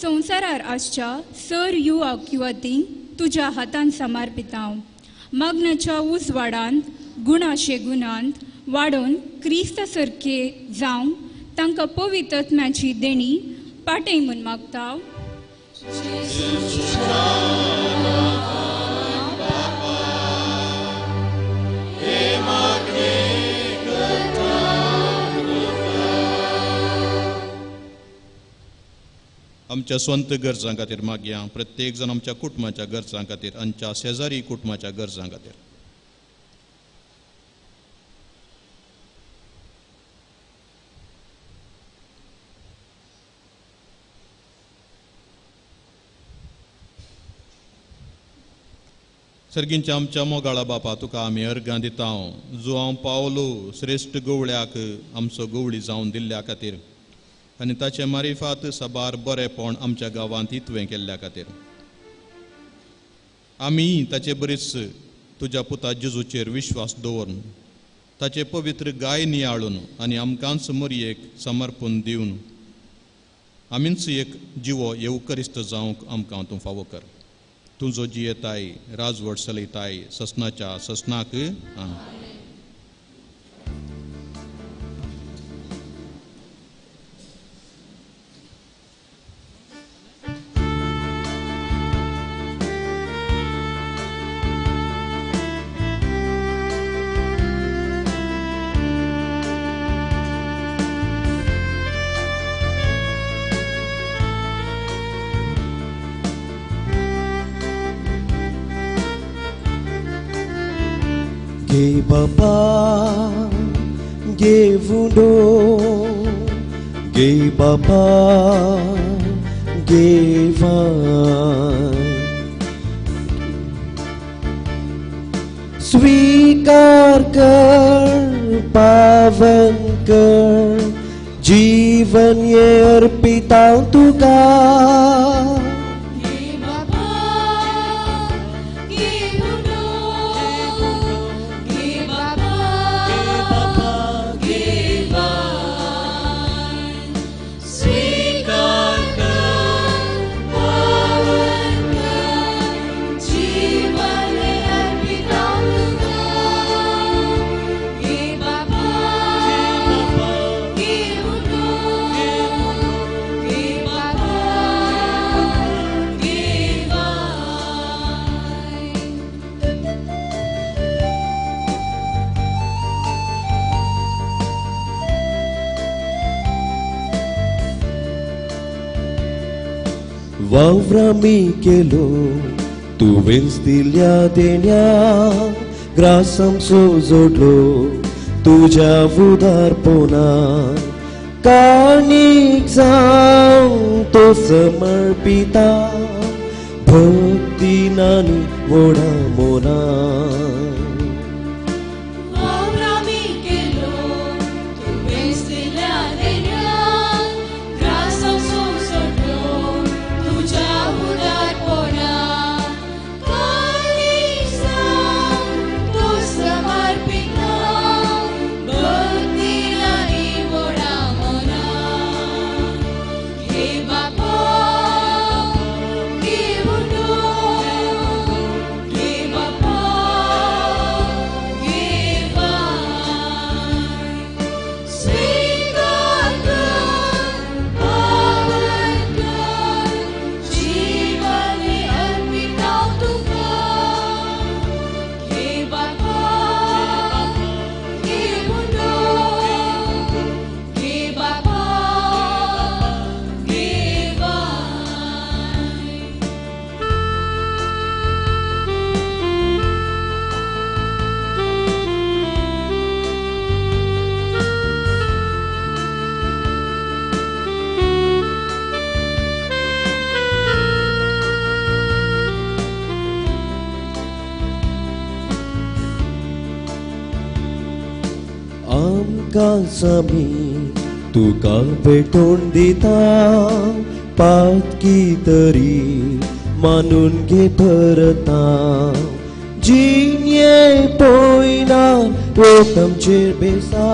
संवसारार आसच्या सर युवाक युवतींक तुज्या हातान समर्पितांव. मागण्याच्या उजवाडांत गुणाशे गुणांत वाडोवन क्रिस्त सारके जावंक तांकां पवित्र आत्म्याची देणी पाटय म्हूण मागता. आमच्या स्वंत गरजां खातीर मागया, प्रत्येक जाण आमच्या कुटुंबाच्या गरजां खातीर, आमच्या शेजारी कुटुंबाच्या गरजां खातीर. सर्गींच्या आमच्या मोगाळा बापा, तुका आमी अर्गां दिता. जुआंव पावलो श्रेश्ठ गवळ्याक आमचो गवळी जावन दिल्ल्या खातीर आनी ताचे मारिफात साबार बरेपण आमच्या गांवांत इतवें केल्ल्या खातीर आमी ताचे बरीच तुज्या पुता जेजूचेर विश्वास दवरून ताचे पवित्र गाय नियाळून आनी आमकांच मरयेक समर्पण दिवन आमीच एक जिवो येवकरिस्त जावंक आमकां तूं फावो कर. तुजो जियेताय राजवट चलयताय ससनाच्या ससनाक. Gay Baba, Gay Vundo, Gay Baba, Gay Van. स्वीकार कर, पावन कर, जीवन ये अर्पिता तुका. वावरामी केलो तुवेंच दिल्या देण्या ग्रासांचो जोडलो तुज्या उदारपणा काणीक जावं तो समर्पिता भक्ती नानी वोडा मोना. Give up. आमकां स्वामी तुका भेटोवन दिता पातकी तरी मानून घे परता जिये पयना वत आमचेर बेसा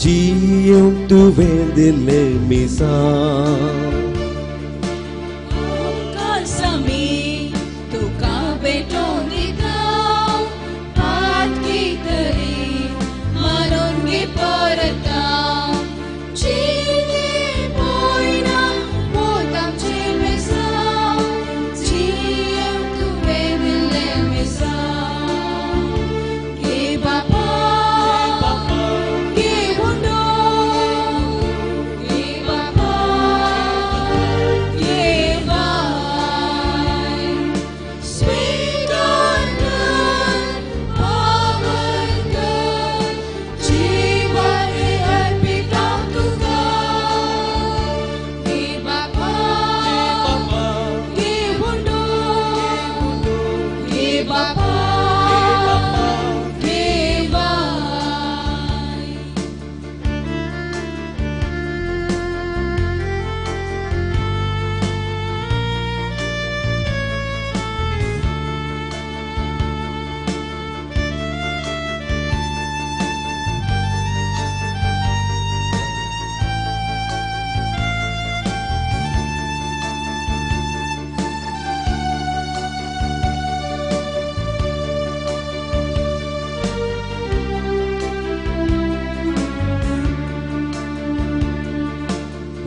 जियेवंक तुवें दिल्लें मिसा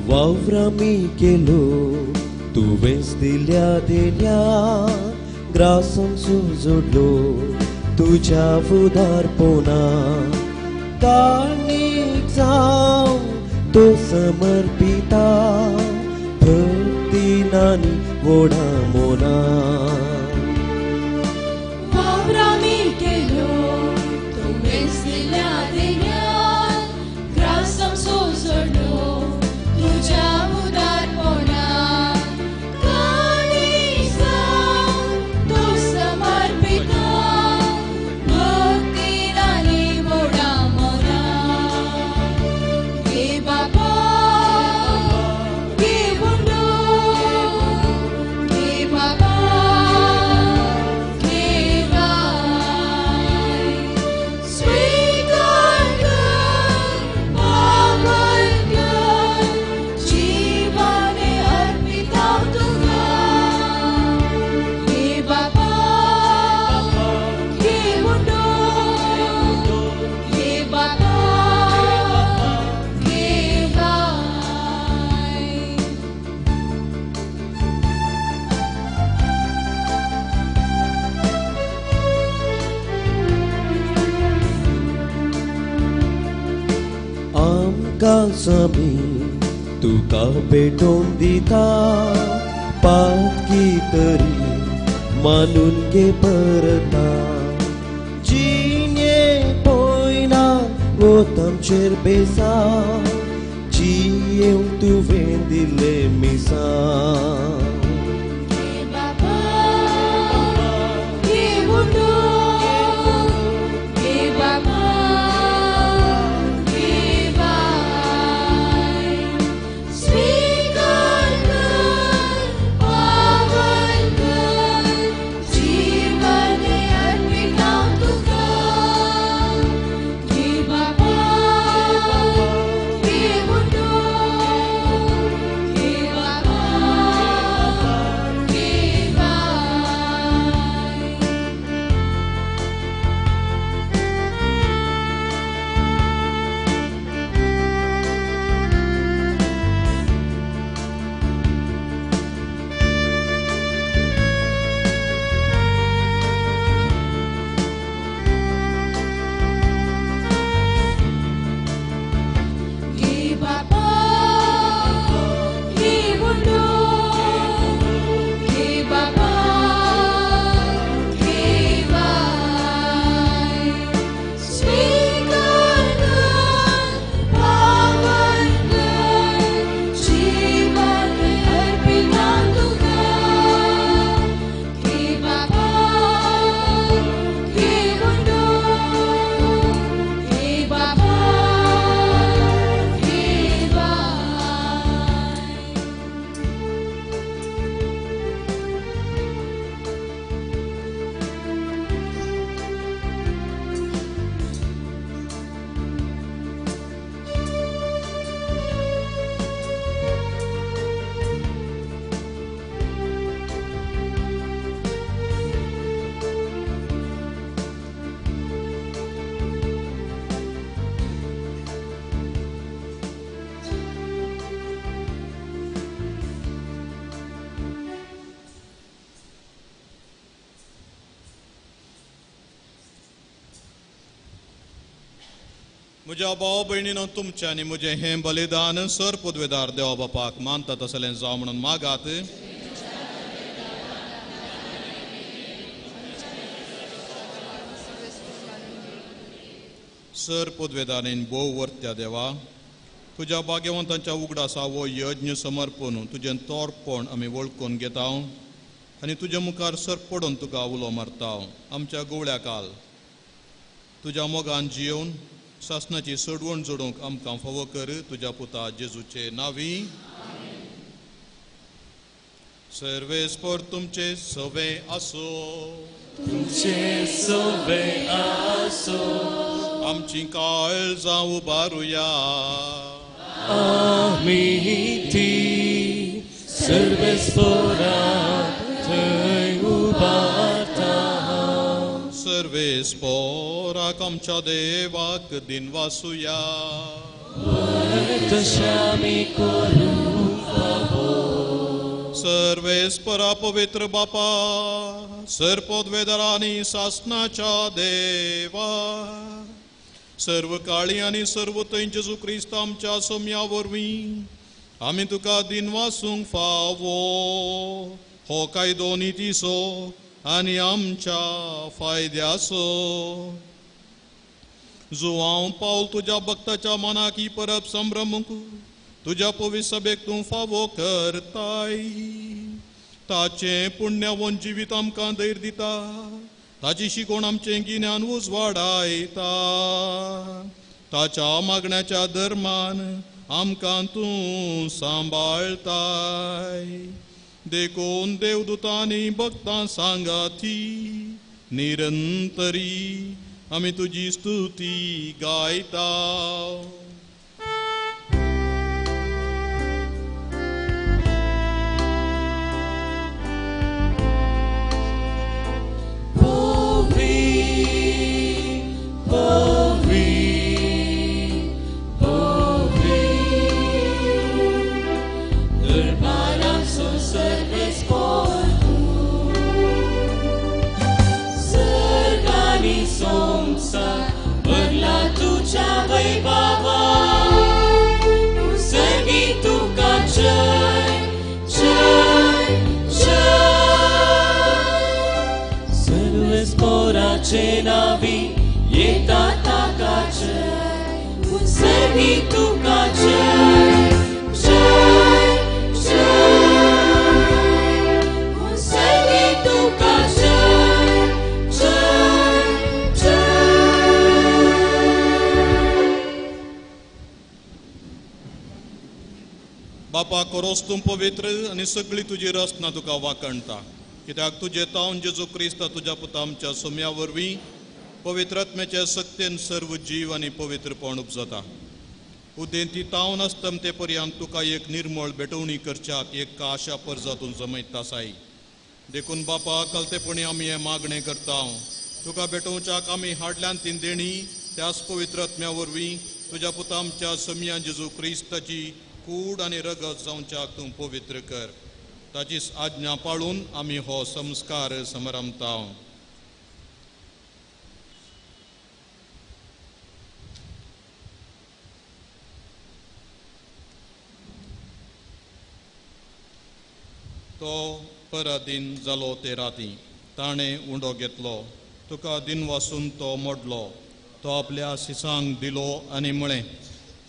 वावरामी केलो तुवेंच दिल्या देण्या ग्रासांचो जोडलो तुज्या फुदारपणा काणीक जावं तो समर्पिता भक्तीन आनी व्हडा मोना वावरामी केलो तुवेंच दिल्या देण्या ग्रासांचो जोडलो तुझ्या उदारपणा काणीक जावं तो समर्पिता भक्तीन आनी व्हडा मोना घे बापा घे उंडो घे बापा घे बाय स्वीकार कर पावन कर जीवने अर्पिता तुका घे बापा घे उंडो घे बापा घे बाय आमकां स्वामी तुका भेटोवन दिता पातकी तरी मानून घे परता जिये पयना वत आमचेर बेसा जियेवंक तुवें दिल्लें मिसा घे बापा घे उंडो घे बापा घे बाय स्वीकार कर पावन कर जीवने अर्पिता तुका घे बापा घे उंडो घे बापा म्हज्या भाव भयणीनो तुमच्या आनी म्हजें हें बलिदान सर पदवेदार देवा बापाक मानता तसलें जावं म्हणून मागात. सर पदवेदारीन भोव वर्त्या देवा, तुज्या भाग्यवंतांच्या उगडासा हो यज्ञ समर्पण तुजें तोरपण आमी वळखून घेता आनी तुज्या मुखार सर पडून तुका उलो मारता. आमच्या गोवळ्या काल तुज्या मोगान जियोवन सासणाची सोडवण जोडूंक आमकां फावो कर, तुज्या पुता जेजूचे नांवी. सर्वेस्पर तुमचे सवे आसो, तुमचे सवे आसो. आमची काळजां उबारुया, आमी ती सर्वेस्परा थंय उबारता. सर्वेस्पराक आमच्या देवाक दिनवासुया, तशें आमी करूंक फावो. सर्वेस्परा पवित्र बापा, सर पदवेदारा आनी सासणाच्या देवा, सर्व काळी आनी सर्व थंय जेजू क्रिस्त आमच्या सोम्या वरवीं आमी तुका दिनवासूंक फावो. हो कायदो नितीचो आनी आमच्या फायद्याचो. जुवांव पावल तुज्या भक्ताच्या मनाक ही परब संभ्रमूंक तुज्या पवित्र सभेक तूं फावो करताय. ताचें पुण्यवंत जिवीत आमकां धैर्य दिता, ताची शिकवण आमचें गिन्यान उजवाडायता. ताच्या मागण्याच्या धर्मान आमकां तूं सांबाळताय. देखून देवदूतांनी भक्तां सांगाती निरंतरी आमी तुजी स्तुती गायता. नावी येता ताका जय, उंसगी तुका जय जय जय, उंसगी तुका जय जय जय. बापा करोस तूं पवित्र आनी सगळी तुजी रचना तुका वाकणता, कित्याक तुजें तावन जेजू क्रिस्त तुज्या पुता आमच्या सोम्या वरवीं पवित्र आत्म्याच्या सक्तेन सर्व जीव आनी पवित्रपण उपजता. उदेंती तावन आसतम ते पर्यंत तुका एक निर्मळ भेटवणी करच्याक एक आशा परजातून जमयता साई. देखून बापा कलतेपणी आमी हें मागणें करता, तुका भेटोवच्याक आमी हाडल्यान तीन देणी त्याच पवित्र आत्म्या वरवीं तुज्या पुता आमच्या सोम्या जेजू क्रिस्ताची कूड आनी रगत जावच्याक तूं पवित्र कर. ताची आज्ञा पाळून आमी हो संस्कार समरमता. तो पराधीन जालो ते राती ताणें उंडो घेतलो, तुका दिनवासून तो मोडलो, तो आपल्या सिसांक दिलो आनी म्हळें,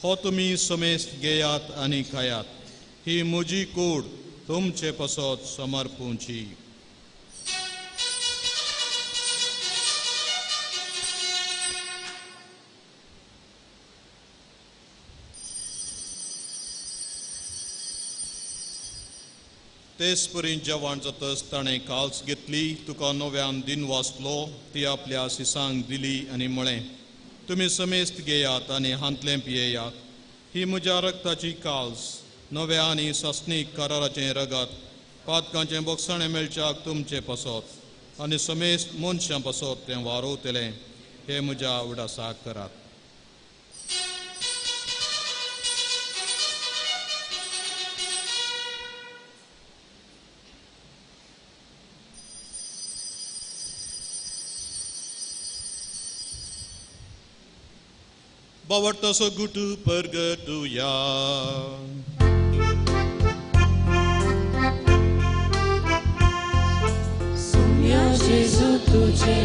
हो तुमी समेस्त घेयात आनी खायात, ही म्हजी कूड तुमचे पसत समर्पूंची. तेच परी जेवण जातच ताणें काल्स घेतली, तुका नव्यान दिन वाचलो, ती आपल्या सिसांक दिली आनी म्हळें, तुमी समेस्त घेयात आनी हांतलें पियेयात, ही म्हज्या रक्ताची काल्स, नव्या आनी सासणीक कराराचें रगत, पातकांचें बोगसाणें मेळच्याक तुमचें पसत आनी समेस्त मनशां पसत तें वारोवतलें, हें म्हज्या उडासाक करात. बावडतासो गुटू परगटुया. सोम्या जेजू तुझे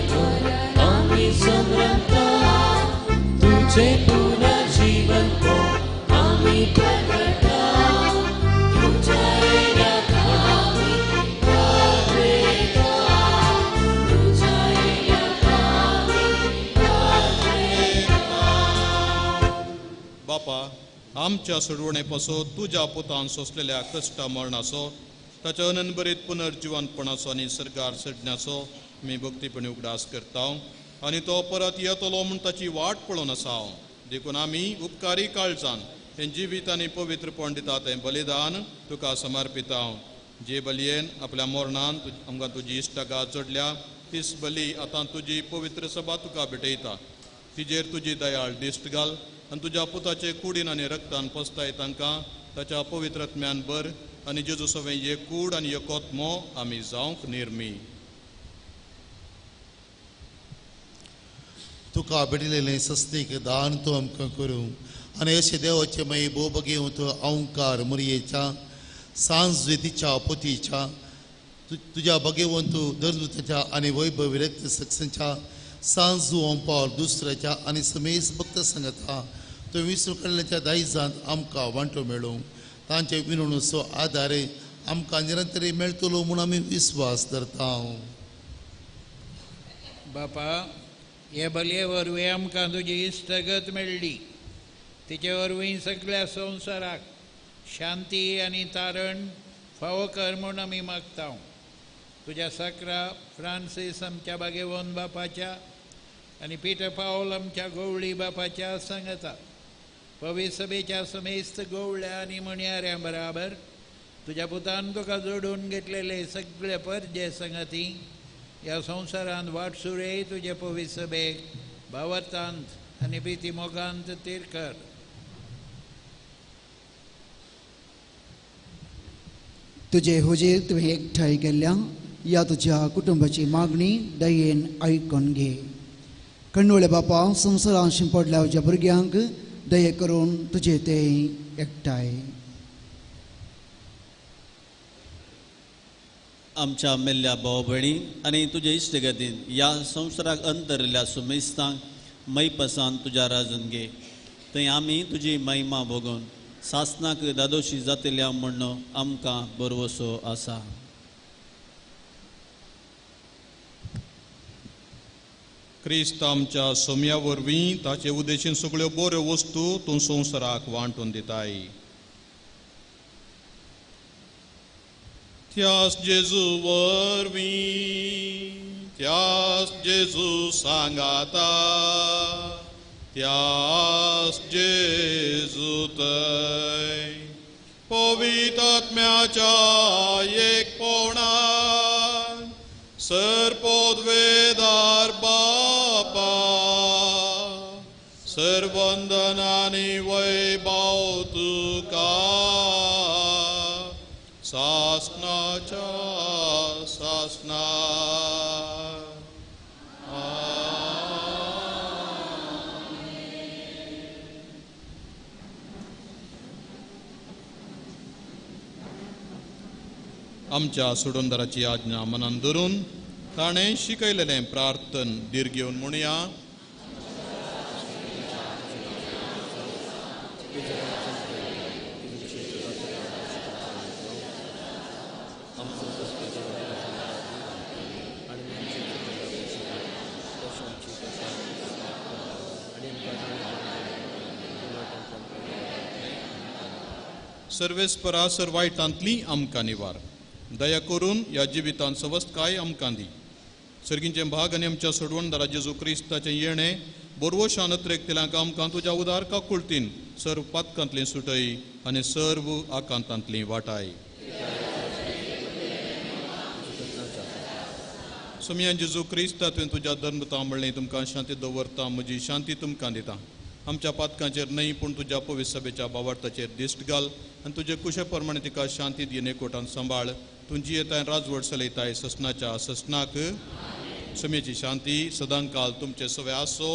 आमी समरता, तुझे पुनर्जीवन को आमी प्रगटा, तुझे आमी वाटेता, तुझे आमी वाटेता. बापा, आमच्या सोडवणे पासून तुज्या पुतान सोंसलेल्या कश्टा मरणाचो, ताच्या अनंतभरीत पुनर्जिवनपणाचो आनी सरकार सडण्याचो आमी भक्तीपणी उगडास करता आनी तो परत येतलो म्हूण ताची वाट पळोवन आसा. देखून आमी उपकारी काळजान हें जिवीत आनी पवित्रपण दिता तें बलिदान तुका समर्पिता. जे बलयेन आपल्या मरणान आमकां तुजी इश्टागात जोडल्या तीच बली आतां तुजी पवित्र सभा तुका भेटयता. तिजेर तुजी दयाळ दिश्ट घाल आनी तुज्या पुताचे कुडीन आनी रक्तान पसताय तांकां ताच्या पवित्र आत्म्यान भर आनी जेजू सवें एक कूड आनी एक आत्मो आमी जावंक निर्मी. तुका भेटिल्लें सस्तीक दान तूं आमकां करूं आनी अशें देवाचें मागीर भोव बगेवन तूं अहंकार मुरयेच्या सांजवेतीच्या पोतीच्या तुज्या बगेवन तूं दर्दुताच्या आनी वैभव विरक्त सक्सांच्या सांजू ओंपार दुसऱ्याच्या आनी समेस भक्त सांगता तूं विसरू काडल्याच्या दायजांत आमकां वांटो मेळूं. तांचे विनवणेचो आदारे आमकां निरंतर मेळटलो म्हूण आमी विस्वास धरता. बापा, हे बलये वरवीं आमकां तुजी इश्टगत मेळ्ळी. तिचे वरवीं सगळ्या संवसाराक शांती आनी तारण फावो कर म्हूण आमी मागता. तुज्या सकरा फ्रांसीस आमच्या बागेवन बापाच्या आनी पिटर पावल आमच्या गोवळी बापाच्या सांगता पवित्र सभेच्या समेस्त गोवळ्या आनी म्हणयाऱ्यां बराबर तुज्या पुतान तुका जोडून घेतलेले सगळे परजे संगती ह्या संवसारांत वाटसुरे तुजे पवित्र सभेक भावार्थांत आनी प्रिती मोगांत तीर कर. तुजे हुजीर तुवें एकठांय केल्ल्या ह्या तुज्या कुटुंबाची मागणी दयेन आयकून घे. कण्णोळे बापा, संवसारांत शिंपडल्या तुज्या भुरग्यांक दये करून तुजे ते एकठांय. आमच्या मेल्ल्या भाव भयणी आनी तुजे इश्टगतीन ह्या संवसाराक अंतरिल्ल्या सुमेस्तांक मैपसान तुज्या राजून घे. थंय आमी तुजी महिमा भोगून सासनाक दादोशी जातल्या म्हूण आमकां भरवसो आसा. क्रिस्त आमच्या सोम्या वरवीं ताचे उद्देशीन सगळ्यो बऱ्यो वस्तू तूं संवसाराक वांटून दिताय. त्यास जेजू वरवीं, त्यास जेजू सांगाता, त्यास जेजू थंय पवित्र आत्म्याच्या एकपणान सर्पोद्वेदार बापा सर्वंदनानी वैभव तुका सासनाच्या सासना. आमच्या सोडूनदाराची आज्ञा मनान धरून ताणें शिकयलेलें प्रार्थन धीर घेवन म्हणया. सर्वेस्परा सर वायटांतली आमकां निवार दया करून ह्या जिवितांत सवस्तकाय आमकां दी. सर्गींचें भाग आनी आमच्या सोडवणदारा जेजू क्रिस्ताचें येणें बोरवशान अत्रेकतेल्यांक आमकां तुज्या उदार काकुळतीन सर्व पातकांतलीं सुटय आनी सर्व आकांतांतलीं वाटाय. सोमयान जेजू क्रिस्ता तुवें तुज्या धर्मता म्हणलें तुमकां शांती दवरता, म्हजी शांती तुमकां दिता. आमच्या पातकांचेर न्हय पूण तुज्या पवित्र सभेच्या बावार्थाचेर दिश्ट घाल आनी तुजे कुशे प्रमाणे तिका शांती दी एकवटान सांबाळ. तूं जियेताय राजवट चलयताय ससनाच्या ससनाक. समेची शांती सदांकाल तुमचे सवे आसो.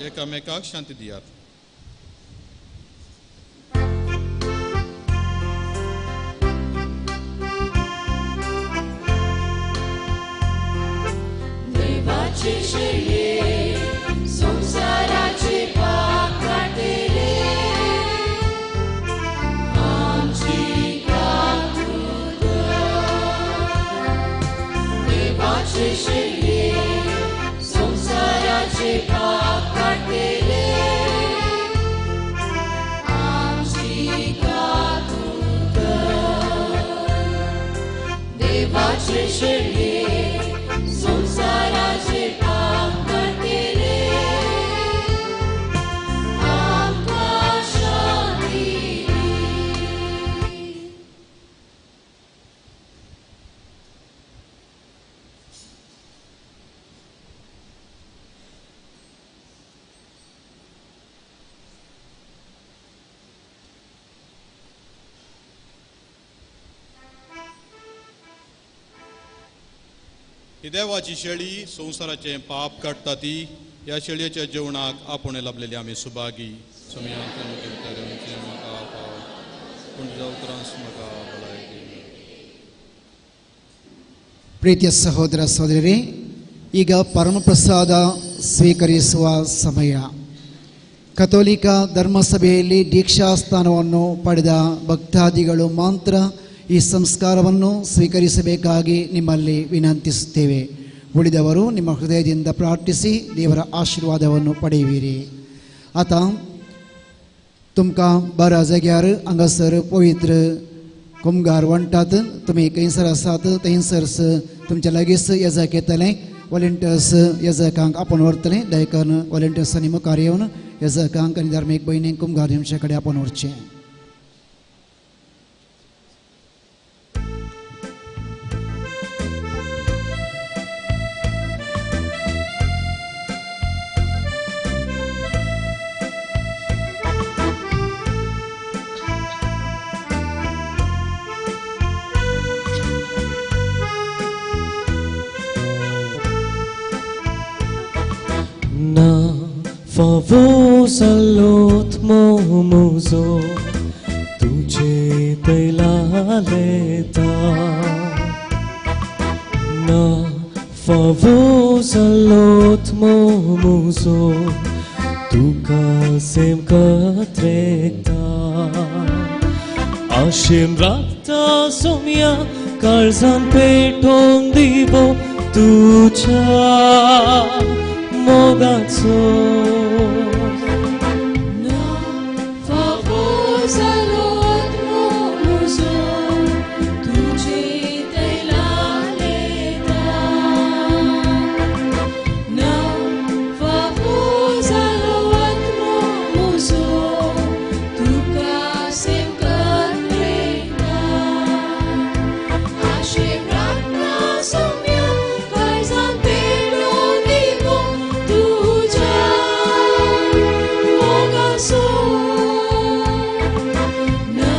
एकामेकाक शांती दियात. देवाचे शेळये संवसाराचे पाप काडटले आमची काकूत कर. देवाचे शेळये संवसाराचे पाप काडटले आमची काकूत कर. देवाचे शेळये संवसाराचे पाप काडटले आमकां शांती दी. ही देवाची शेळी संवसाराचें पाप काडटा ती ह्या शेळयेच्या जेवणाक आपूण लाभलेली आमी सुभागी. म्हाका पाव पूण तुज्या उतरांस म्हाका भलायकी. ಪ್ರೀತಿಯ ಸಹೋದರ ಸಹೋದರರೇ, ಈಗ ಪರಮಪ್ರಸಾದ ಸ್ವೀಕರಿಸುವ ಸಮಯ. ಕಥೋಲಿಕ ಧರ್ಮಸಭೆಯಲ್ಲಿ ದೀಕ್ಷಾಸ್ಥಾನವನ್ನು ಪಡೆದ ಭಕ್ತಾದಿಗಳು ಮಾತ್ರ ಈ ಸಂಸ್ಕಾರವನ್ನು ಸ್ವೀಕರಿಸಬೇಕಾಗಿ ನಿಮ್ಮಲ್ಲಿ ವಿನಂತಿಸುತ್ತೇವೆ. ಉಳಿದವರು ನಿಮ್ಮ ಹೃದಯದಿಂದ ಪ್ರಾರ್ಥಿಸಿ ದೇವರ ಆಶೀರ್ವಾದವನ್ನು ಪಡೆಯುವಿರಿ. ಆತ तुमकां बऱ्या जाग्यार हांगासर पवित्र कुमगार वणटात. तुमी खंयसर आसात थंयसर तुमच्या लागींच येजाक येतलें. वॉलंटियर्स येजकांक आपोवन व्हरतलें. दयकन वॉलंटियर्सांनी मुखार येवन येजकांक आनी धार्मीक भयणींक कुमगार तुमचे कडेन आपोवन व्हरचें. Na favozalot momuzo तुझे तैलालेता. Na favozalot momuzo तुका सेम कत्रेता. आशेन राखता सोम्या काळजान पेटोवन दिवो तुझ्या मोगाचो. Na favozalot momuzo तुझे तैलालेता. Na favozalot momuzo तुका सेम कत्रेता. आशेन राखता सोम्या काळजान पेटोवन दिवो तुझ्या मोगाचो. Na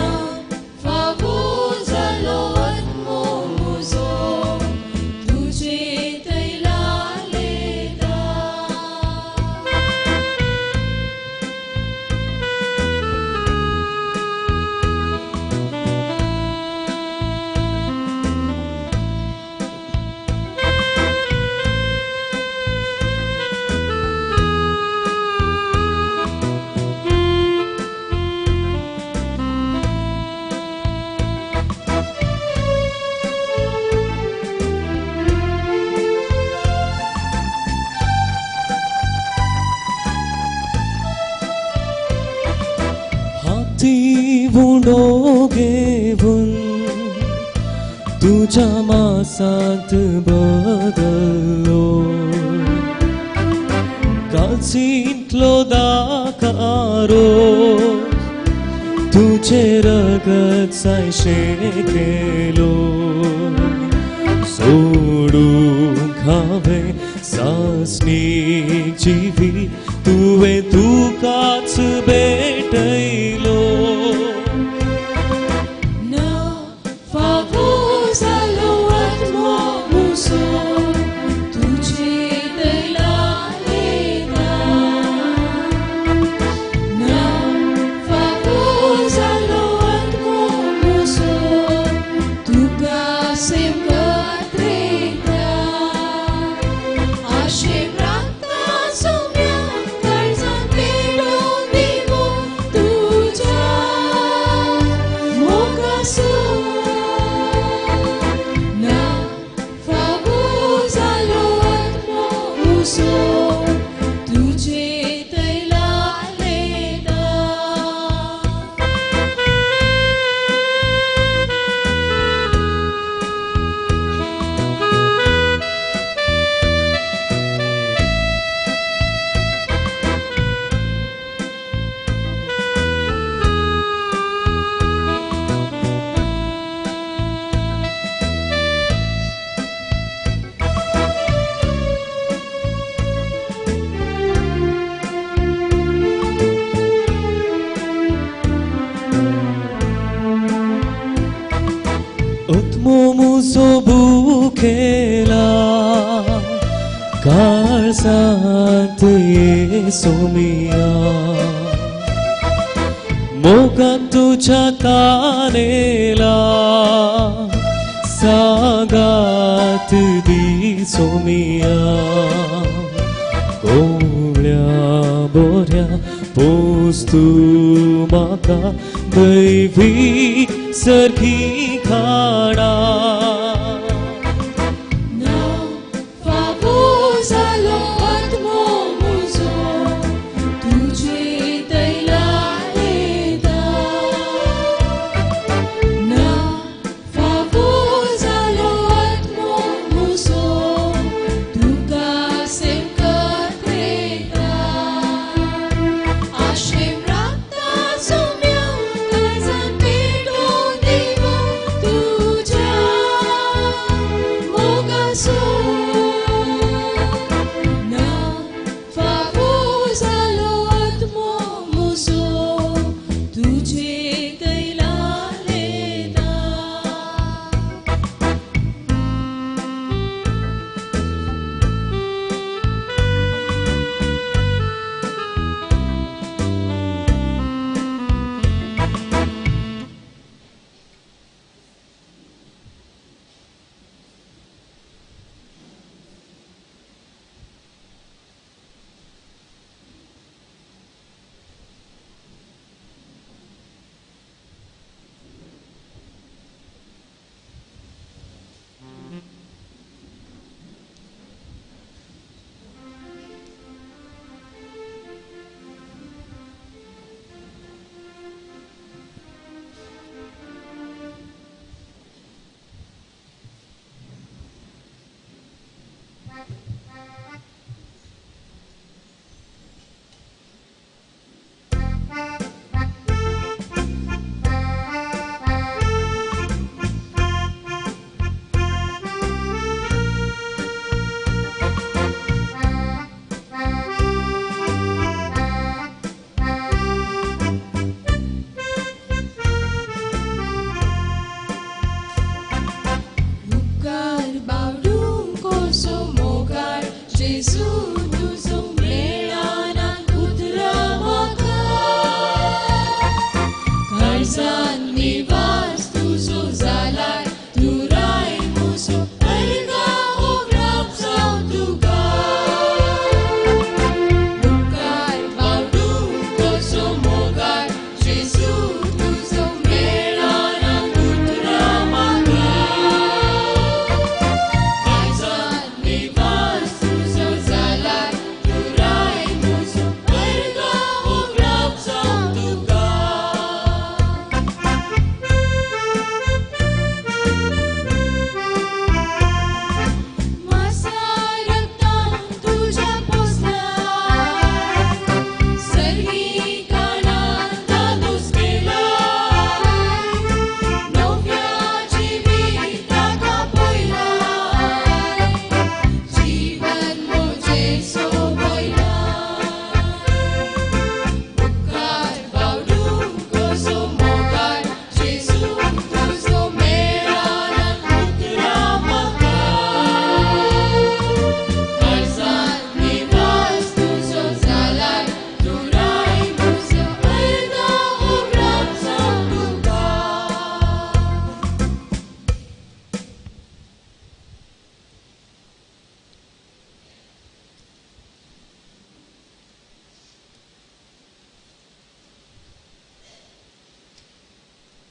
favozalot momuzo तुझे तैलालेता. हाती उंडो घेवन तुझ्या मासांत बदल्लो. काळजींतलो दाकारो तुझे रगत सायशें केलो. सोडूंक हांवें सासणीक जिवी तुवें तुकाच भेटयलो. Na favozalot momuzo तुझे तैलालेता. केला काळजांत ये सोमिया मोगान तुझ्या तानेला सागात दी सोमिया कोवळ्या बोऱ्या पोस्तू म्हाका दैवी सारखी खाणा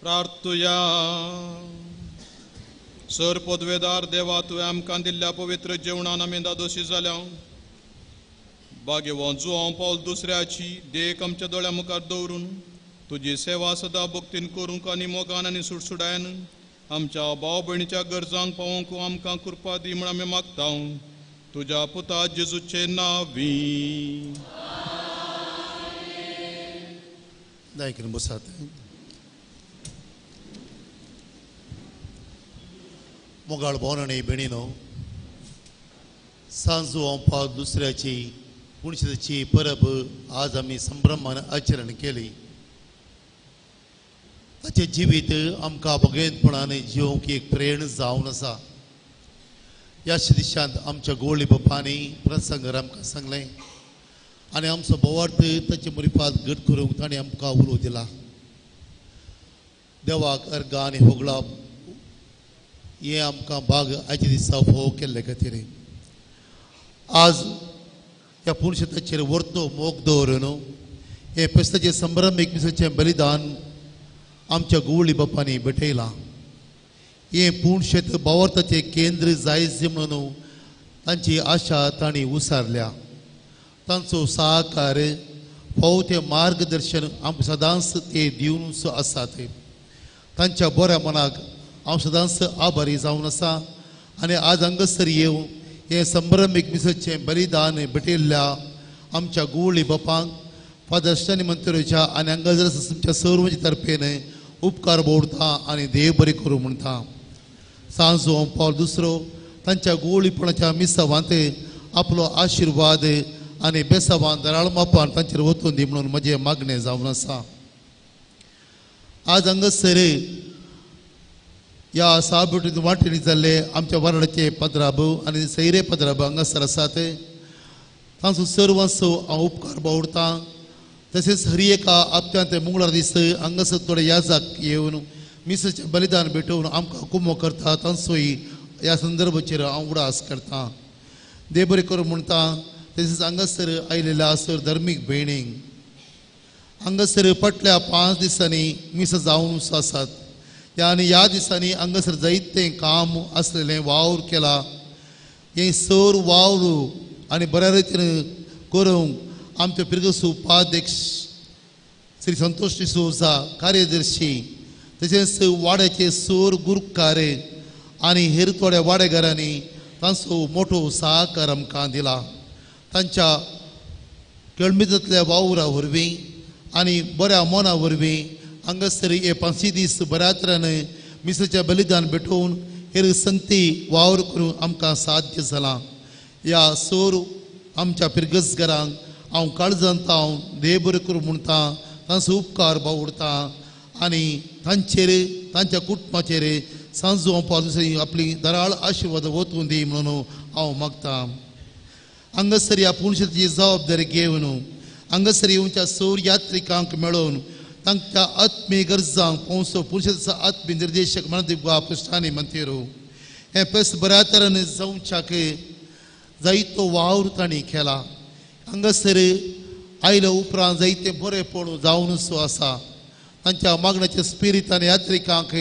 प्रार्थुया. सर पदवेदार देवा, तुवें आमकां दिल्ल्या पवित्र जेवणान आमी दादोशी जाल्या. बागेवो जुवांव पावल दुसऱ्याची देख आमच्या दोळ्या मुखार दवरून तुजी सेवा सदां भक्तीन करूंक आनी मोगान आनी सुडसुडायन आमच्या भाव भयणीच्या गरजांक पावोवंक आमकां कृपा दी म्हूण आमी मागता तुज्या पुता जेजूचे नांवी. दायकीन बसात. मोगाळ भोवन आनी भयणीनो, सांजू हांव दुसऱ्याची पुणशेची परब आज आमी संभ्रमान आचरण केली. ताचें जिवीत आमकां भगेंतपणान जिवंक एक प्रेरणा जावन आसा. ह्या दिशांत आमच्या गोवळी बापांनी प्रसंगार आमकां सांगलें आनी आमचो बोवार्थ ताचे मुरिफात घट करूंक ताणें आमकां उलो दिला. देवाक अर्गां आनी होगळाप हें आमकां भाग आयच्या दिसा फोव केल्ले खातीर आज ह्या पुरुषताचेर वर्तो मोग दवरून हें पेस्ताचें संभ्रम एक मिसाचें बलिदान आमच्या गुवळी बापांनी भेटयलां. हें पुणशेत बावर्ताचें केंद्र जायज म्हणून तांची आशा तांणी उसारल्या. तांचो सहकार फावो तें मार्गदर्शन आमकां सदांच ते दिवनच आसात. तांच्या बऱ्या मनाक हांव सदांच आभारी जावन आसा आनी आज हांगासर येवन हें संभ्रमीक मिसाचें बलिदान भेटयल्ल्या आमच्या गुवळी बापांक फादर स्टॅनली मंत्रोच्या आनी हांगासर तुमच्या सर्वांचे तर्फेन उपकार बोडता आनी देव बरें करूं म्हणटा. सांजो पावल दुसरो तांच्या गुवळीपणाच्या मिसावांत आपलो आशिर्वाद आनी बेसावान दराळ मापान तांचेर वतून दी म्हणून म्हजें मागणें जावन आसा. आज हांगासर ह्या साबुटींत वांटेणी जाल्ले आमच्या वार्डाचे पद्राब आनी सैरे पद्राब हांगासर आसात. तांचो सर्वांचो हांव उपकार बावडतां. तशेंच हर एका आपत्यांत मंगळार दीस हांगासर थोडे याजाक येवन मिसाचें बलिदान भेटोवन आमकां कुमो करता तांचोय ह्या संदर्भाचेर हांव उडास करता. देव बरें करूं म्हणटा. तशेंच हांगासर आयिल्ल्या सर धर्मीक भयणींक हांगासर फाटल्या 5 दिसांनी मिसां जावन आसात आनी ह्या दिसांनी हांगासर जायतें काम आसलेलें वावर केला. हें सर वावर आनी बऱ्या रितीन करूंक आमचे पिरगस उपाध्यक्ष श्री संतोष डिसोजा कार्यदर्शी तशेंच वाड्याचे सोर गुरुकार आनी हेर थोड्या वाडेकारांनी तांचो मोठो सहकार आमकां दिला. तांच्या केळमितांतल्या वावरा वरवीं आनी बऱ्या मना वरवीं हांगासर हे 5 दीस बऱ्या तरेन मिसाचें बलिदान भेटोवन हेर संगती वावर करून आमकां साध्य जालां. ह्या सोर आमच्या पिरगसघरांक हांव काळजांत हांव देव बरें करूं म्हणटा. तांचो उपकार बावडता आनी तांचेर तांच्या कुटुंबाचेर सांजो पावस आपली दराळ आशिर्वाद वतून दी म्हणून हांव मागता. हांगासर ह्या पुणशेची जबाबदारी घेवन हांगासर येवच्या सौर यात्रिकांक मेळोवन तांच्या आत्मीय गरजांक पोंवचो पुरुषाचो आत्मीय निर्देशक म्हणत पुश्टांनी मंतिरो हें पेस बऱ्या तरेन जावच्याक जायतो वावर तांणी केला. हांगासर आयल्या उपरांत जायतें बरेंपण जावनसो आसा. तांच्या मागण्याच्या स्पिरीत आनी यात्रिकांक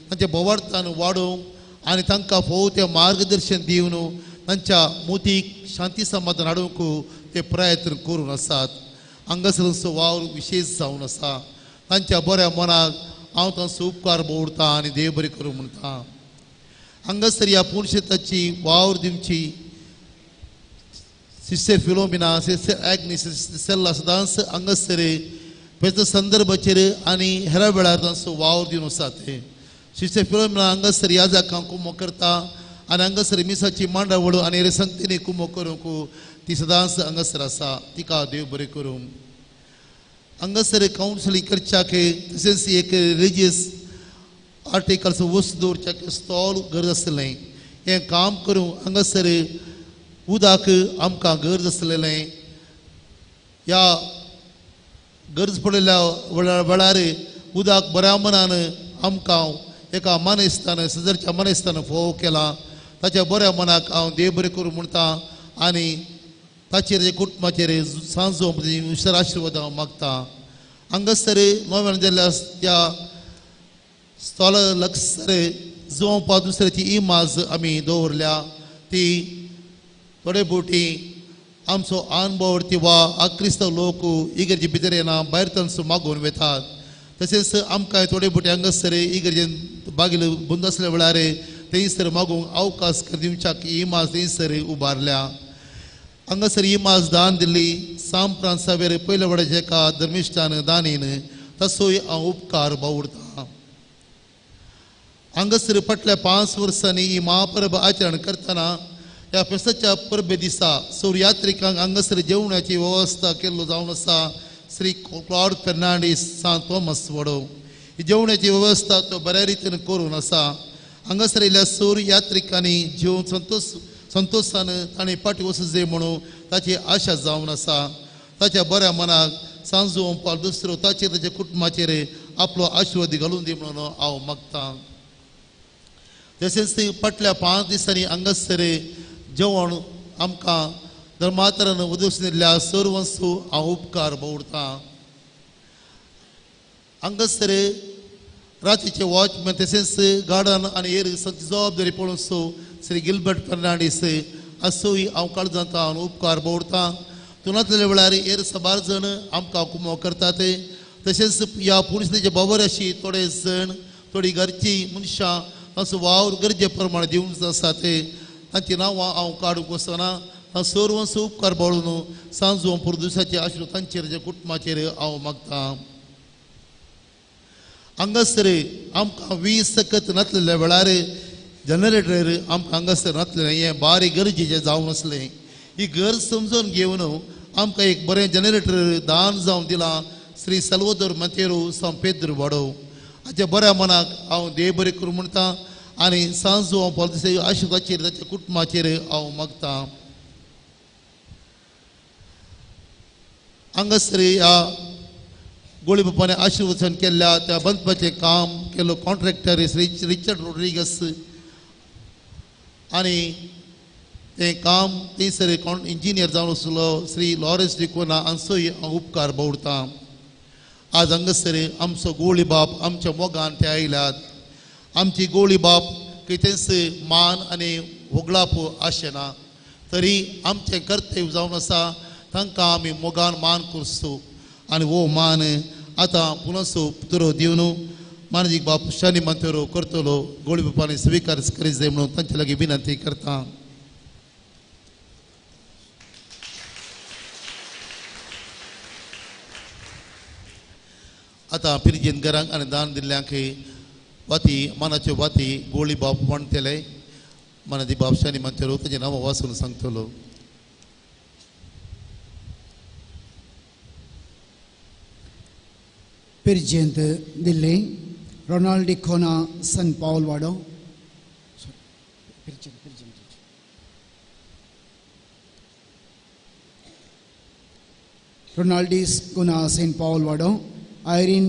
तांच्या बोवार्थान वाडोवंक आनी तांकां फावो तें मार्गदर्शन दिवन तांच्या मोतीक शांती समाधान हाडूंक ते प्रयत्न करून आसात. हांगासर वावर विशेश जावन आसा. तांच्या बऱ्या मनाक हांव तांचो उपकार बोवडता आनी देव बरें करूं म्हणटा. हांगासर ह्या पुणशेताची वावर दिवची sister Philomena sister Agnes sister Stella सदांच हांगासर पेचो संदर्भाचेर आनी हेर वेळार तांचो वावर दिवन आसा. ते सिस्टर फिलोमिना हांगासर ह्या जाकांक कुमो करता आनी हांगासर मिसाची मांडावळ आनी हेर संगतीनी कुमो करूंक ती सदांच हांगासर आसा. तिका देव बरें करूं. हांगासर कावन्सिलींग करच्याक तशेंच एक रिलिजियस आर्टिकल्स वस्तू दवरच्याक स्टॉल गरज आसलें. हें काम करूंक हांगासर उदक आमकां गरज आसलेलें. ह्या गरज पडिल्ल्या वेळार उदक बऱ्या मनान आमकां एका मानेस्तान सदरच्या मानेस्तान फोव केला. ताच्या बऱ्या मनाक हांव देव बरें करूं म्हणटा आनी ताचेर कुटुंबाचेर सांजो हुशार आशिर्वाद हांव मागता. हांगासर नव्यान जाल्ल्या त्या स्टॉला लागसर जुवांपा दुसऱ्याची इमाज आमी दवरल्या. ती थोडे बोटी आमचो अनभवती वा आक्रिस्तांव लोक इगर्जे भितर येना भायर तांचो मागून वेतात. तशेंच आमकां थोडे बोटी हांगासर इगर्जेन बागेल बंद आसल्या वेळार थंयसर मागूंक अवकाश दिवच्याक इमाज थंयसर उबारल्या. हांगासर इमाज दान दिल्ली साम फ्रांसावेर पयल्या वडाच्या एका धर्मिश्टान दानीन ताचोय हांव उपकार बावडता. हांगासर फाटल्या 5 वर्सांनी ही महापरब आचरण करतना ह्या फेस्ताच्या परबे दिसा सौर यात्रिकांक हांगासर जेवणाची वेवस्था केल्लो जावन आसा. श्री क्लॉड फेर्नांडीस सांत थॉमस वडो ही जेवणाची वेवस्था तो बऱ्या रितीन करून आसा. हांगासर आयिल्ल्या सूर यात्रिकांनी जेवन संतोशान ताणें फाटीं वचूं जाय म्हणून ताची आशा जावन आसा. ताच्या बऱ्या मनाक सांजो पावल दुसरो ताचेर ताच्या कुटुंबाचेर आपलो आशिर्वाद घालून दी म्हणून हांव मागतां. तशेंच फाटल्या 5 दिसांनी हांगासर जेवण आमकां धर्मातरान उदक दिल्ल्या सर्वांचो हांव उपकार बावडतां. हांगासर रातीचे वॉचमॅन तशेंच गार्डन आनी हेर सगळी जबाबदारी पळोवन सो श्री गिलबर्ट फर्नांडीस हाचोय हांव काळजांत हांव उपकार बावडतां. तुनातल्या वेळार हेर साबार जण आमकां कुमो करतात. तशेंच ह्या पुलिसांचे बाबर अशी थोडे जण थोडी घरची मनशां तांचो वावर गरजे प्रमाणे दिवन आसात. तांची नांवां हांव काडूंक वचना. सर्वांचो उपकार बाळून सांजो पुरदुसाचे आशिर्वाद तांचेर जे कुटुंबाचेर हांव मागतां. हांगासर आमकां वीज सकत नासलेल्या वेळार जनरेटर आमकां हांगासर नासलें, हें बारीक गरजेचें जावन आसलें. ही गरज समजून घेवन आमकां एक बरें जनरेटर दान जावन दिलां श्री साल्वादोर मातेरो सांव पेद्रू वाडो. हाच्या बऱ्या मनाक हांव देव बरें करूं म्हणटा आनी सांजो हांव पावल आशिर्वादाचेर ताच्या कुटुंबाचेर हांव मागतां. हांगासर ह्या गोळी बापाने आशिर्वचन केल्ल्या त्या बांदपाचें काम केलो कॉन्ट्रॅक्टर श्री रिचर्ड रोड्रिगस आनी तें काम थंयसर इंजिनियर जावन आसलो श्री लॉरेन्स डिकोना हांचोय हांव उपकार बावडतां. आज हांगासर आमचो गोळी बाप आमच्या मोगान ते आयल्यात. आमची गोळी बाप कितेंच मान आनी होगळाप आशेना तरी आमचें कर्तव्य जावन आसा तांकां आमी मोगान मान करचो आनी हो मान आतां पुनसो तुरो दिवन मानजीक बाप शनी मंतेरो करतलो गोळी बापांनी स्विकार करीत जाय म्हणून तांचे लागीं विनंती करता. आतां पिरजेन घरांक आनी दान दिल्ल्यांक वाती मानाच्यो वाती गोळी बाप म्हणटले मानादी बाप शनी मंतेरो तांचें नांव वाचून सांगतलो. पिरजेंत दिल्ली रोनाल्ड डिकोना सन पावल वाडो. रोनाल्डीस कुना सेंट पावल वाडो. आयरीन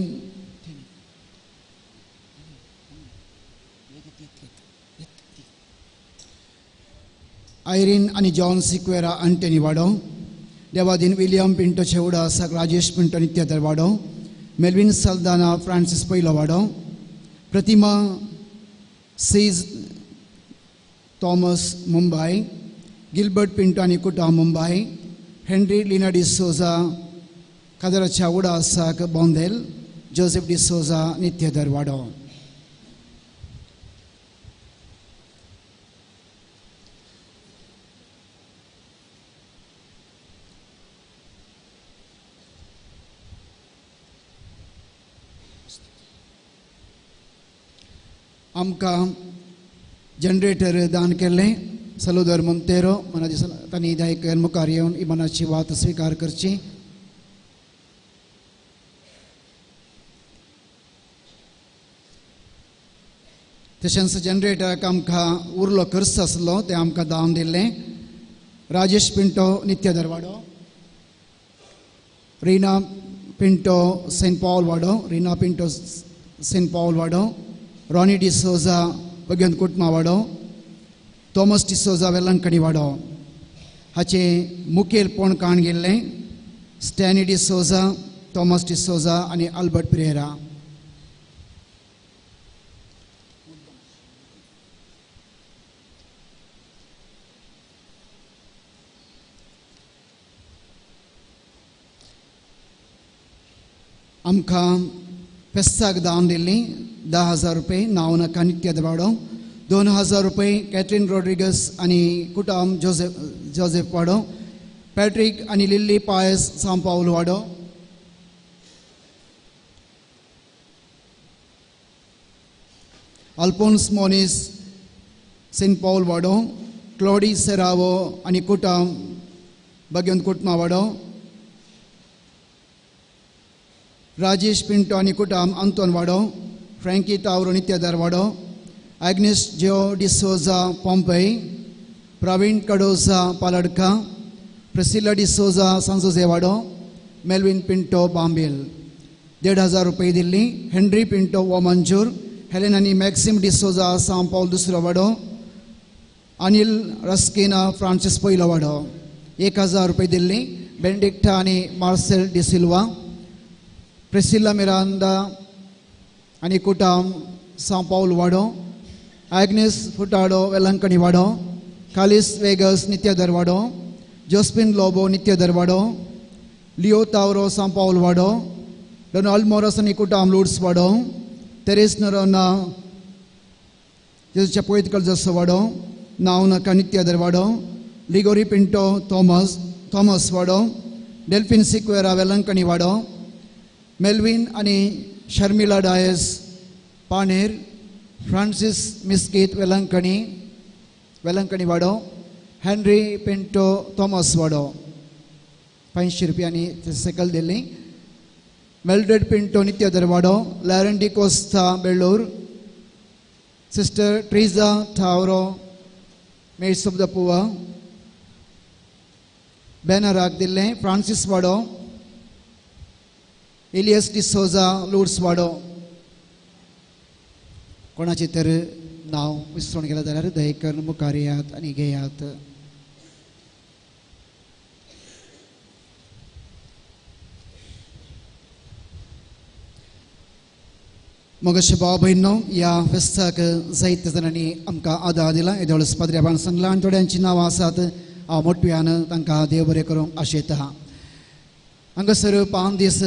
आयरीन आनी जॉन सिक्वेरा अंटनी वाडो. देवादीन विलियम पिंटो शेवडा साक राजेश पिंटो नित्यदर वाडो. मेल्विन सल्दाना फ्रांसीस पयलो वाडो. प्रतिमा seize Thomas Mumbai. Gilbert Pinto आनी कुटा मुंबय. हेनरी लिना डिसोजा कादराच्या उडा साक बोंदेल. जोसेफ डिसोजा नित्यदर वाडो. आमकां जनरेटर दान केल्लें साल्वादोर मोंतेरो मनाची तांणी दायक मुखार येवन ही मनाची वात स्विकार करची. तशेंच जनरेटराक आमकां उरलो खर्च आसलो तें आमकां दान दिल्लें राजेश पिंटो नित्यदर वाडो. रिना पिंटो सेंट पावल वाडो. रिना पिंटो सेंट पावल वाडो. रॉनी डिसोजा भगवंत कुटमा वाडो. थॉमस डिसोजा वेलंकणी वाडो. हाचें मुखेलपण काण गेल्लें स्टॅनी डिसोजा थॉमस डिसोजा आनी अल्बर्ट पिरेरा. आमकां पेस्साक दान दिल्ली 10,000 रुपये नांव नाका नित्य वाडो. 2,000 रुपये कॅथरीन रॉड्रिगस आनी कुटाम जोसेफ वाडो. पॅट्रीक आनी लिल्ली पायस सांव पावल वाडो. अल्फोन्स मोनीस सेंट पावल वाडो. क्लॉडी सेरावो आनी कुटाम भगवंत कुटमा वाडो. राजेश पिंटो आनी कुटाम अंतोन वाडो. फ्रँकी तावरो नित्यदार वाडो. Agnes Joe D'Souza Pompey, Praveen Cardoza Paladka, Priscilla D'Souza San Jose Wado, Melvin Pinto Bambil. 1,500 रुपये दिल्ली हेनरी पिंटो वामंजूर, हेलेन आनी मॅक्सिम डिसोजा सांव पावल दुसरो वाडो, अनिल रस्किना फ्रांसीस पयलो वाडो. 1,000 रुपये दिल्ली बेंडिक्टा आनी मार्सेल डिसिल्वा, प्रिसिल्ला मिरांदा आनी कुटाम सांव पावल वाडो, आग्नेस फुटाडो वेलंकणी वाडो, कालिस वेगस नित्यदर वाडो, जोस्पिन लोबो नित्यदर वाडो, लिओ तावरो सांव पावल वाडो, डोनाल्ड मोरस आनी कुटाम लुड्स वाडो, तेरेस नरोना जेजूच्या पयत कलजसो वाडो, नांव नाका नित्यदर वाडो, लिगोरी पिंटो थॉमस वाडो, डेल्फिन सिक्वेरा वेलंकणी वाडो, मेल्विन आनी शर्मिला डायस पानेर, फ्रांसीस मिस्कीत वेलंकणी वाडो, हेनरी पिंटो थॉमस वाडो. 500 रुपयांनी सकल दिल्ली. मेल्ड्रेड पिंटो नित्यदर वाडो, Lauren D'Costa Belur, sister Teresa Tavro maids of the poor. बॅनराक दिल्लें फ्रांसीस वाडो, एलियस डिसोजा लुड्स वाडो. कोणाचें तर नांव विसरून गेलें जाल्यार दया करून मुखार येयात आनी घेयात. मगशी भाव भयणो, ह्या फेस्ताक जायते जाणांनी आमकां आदार दिला. येदोळस पाद्र्याबान सांगलां आनी थोड्यांचीं नांवां आसात. हांव मोटव्यान तांकां देव बरें करूंक आशेता. हांगासर 5 दीस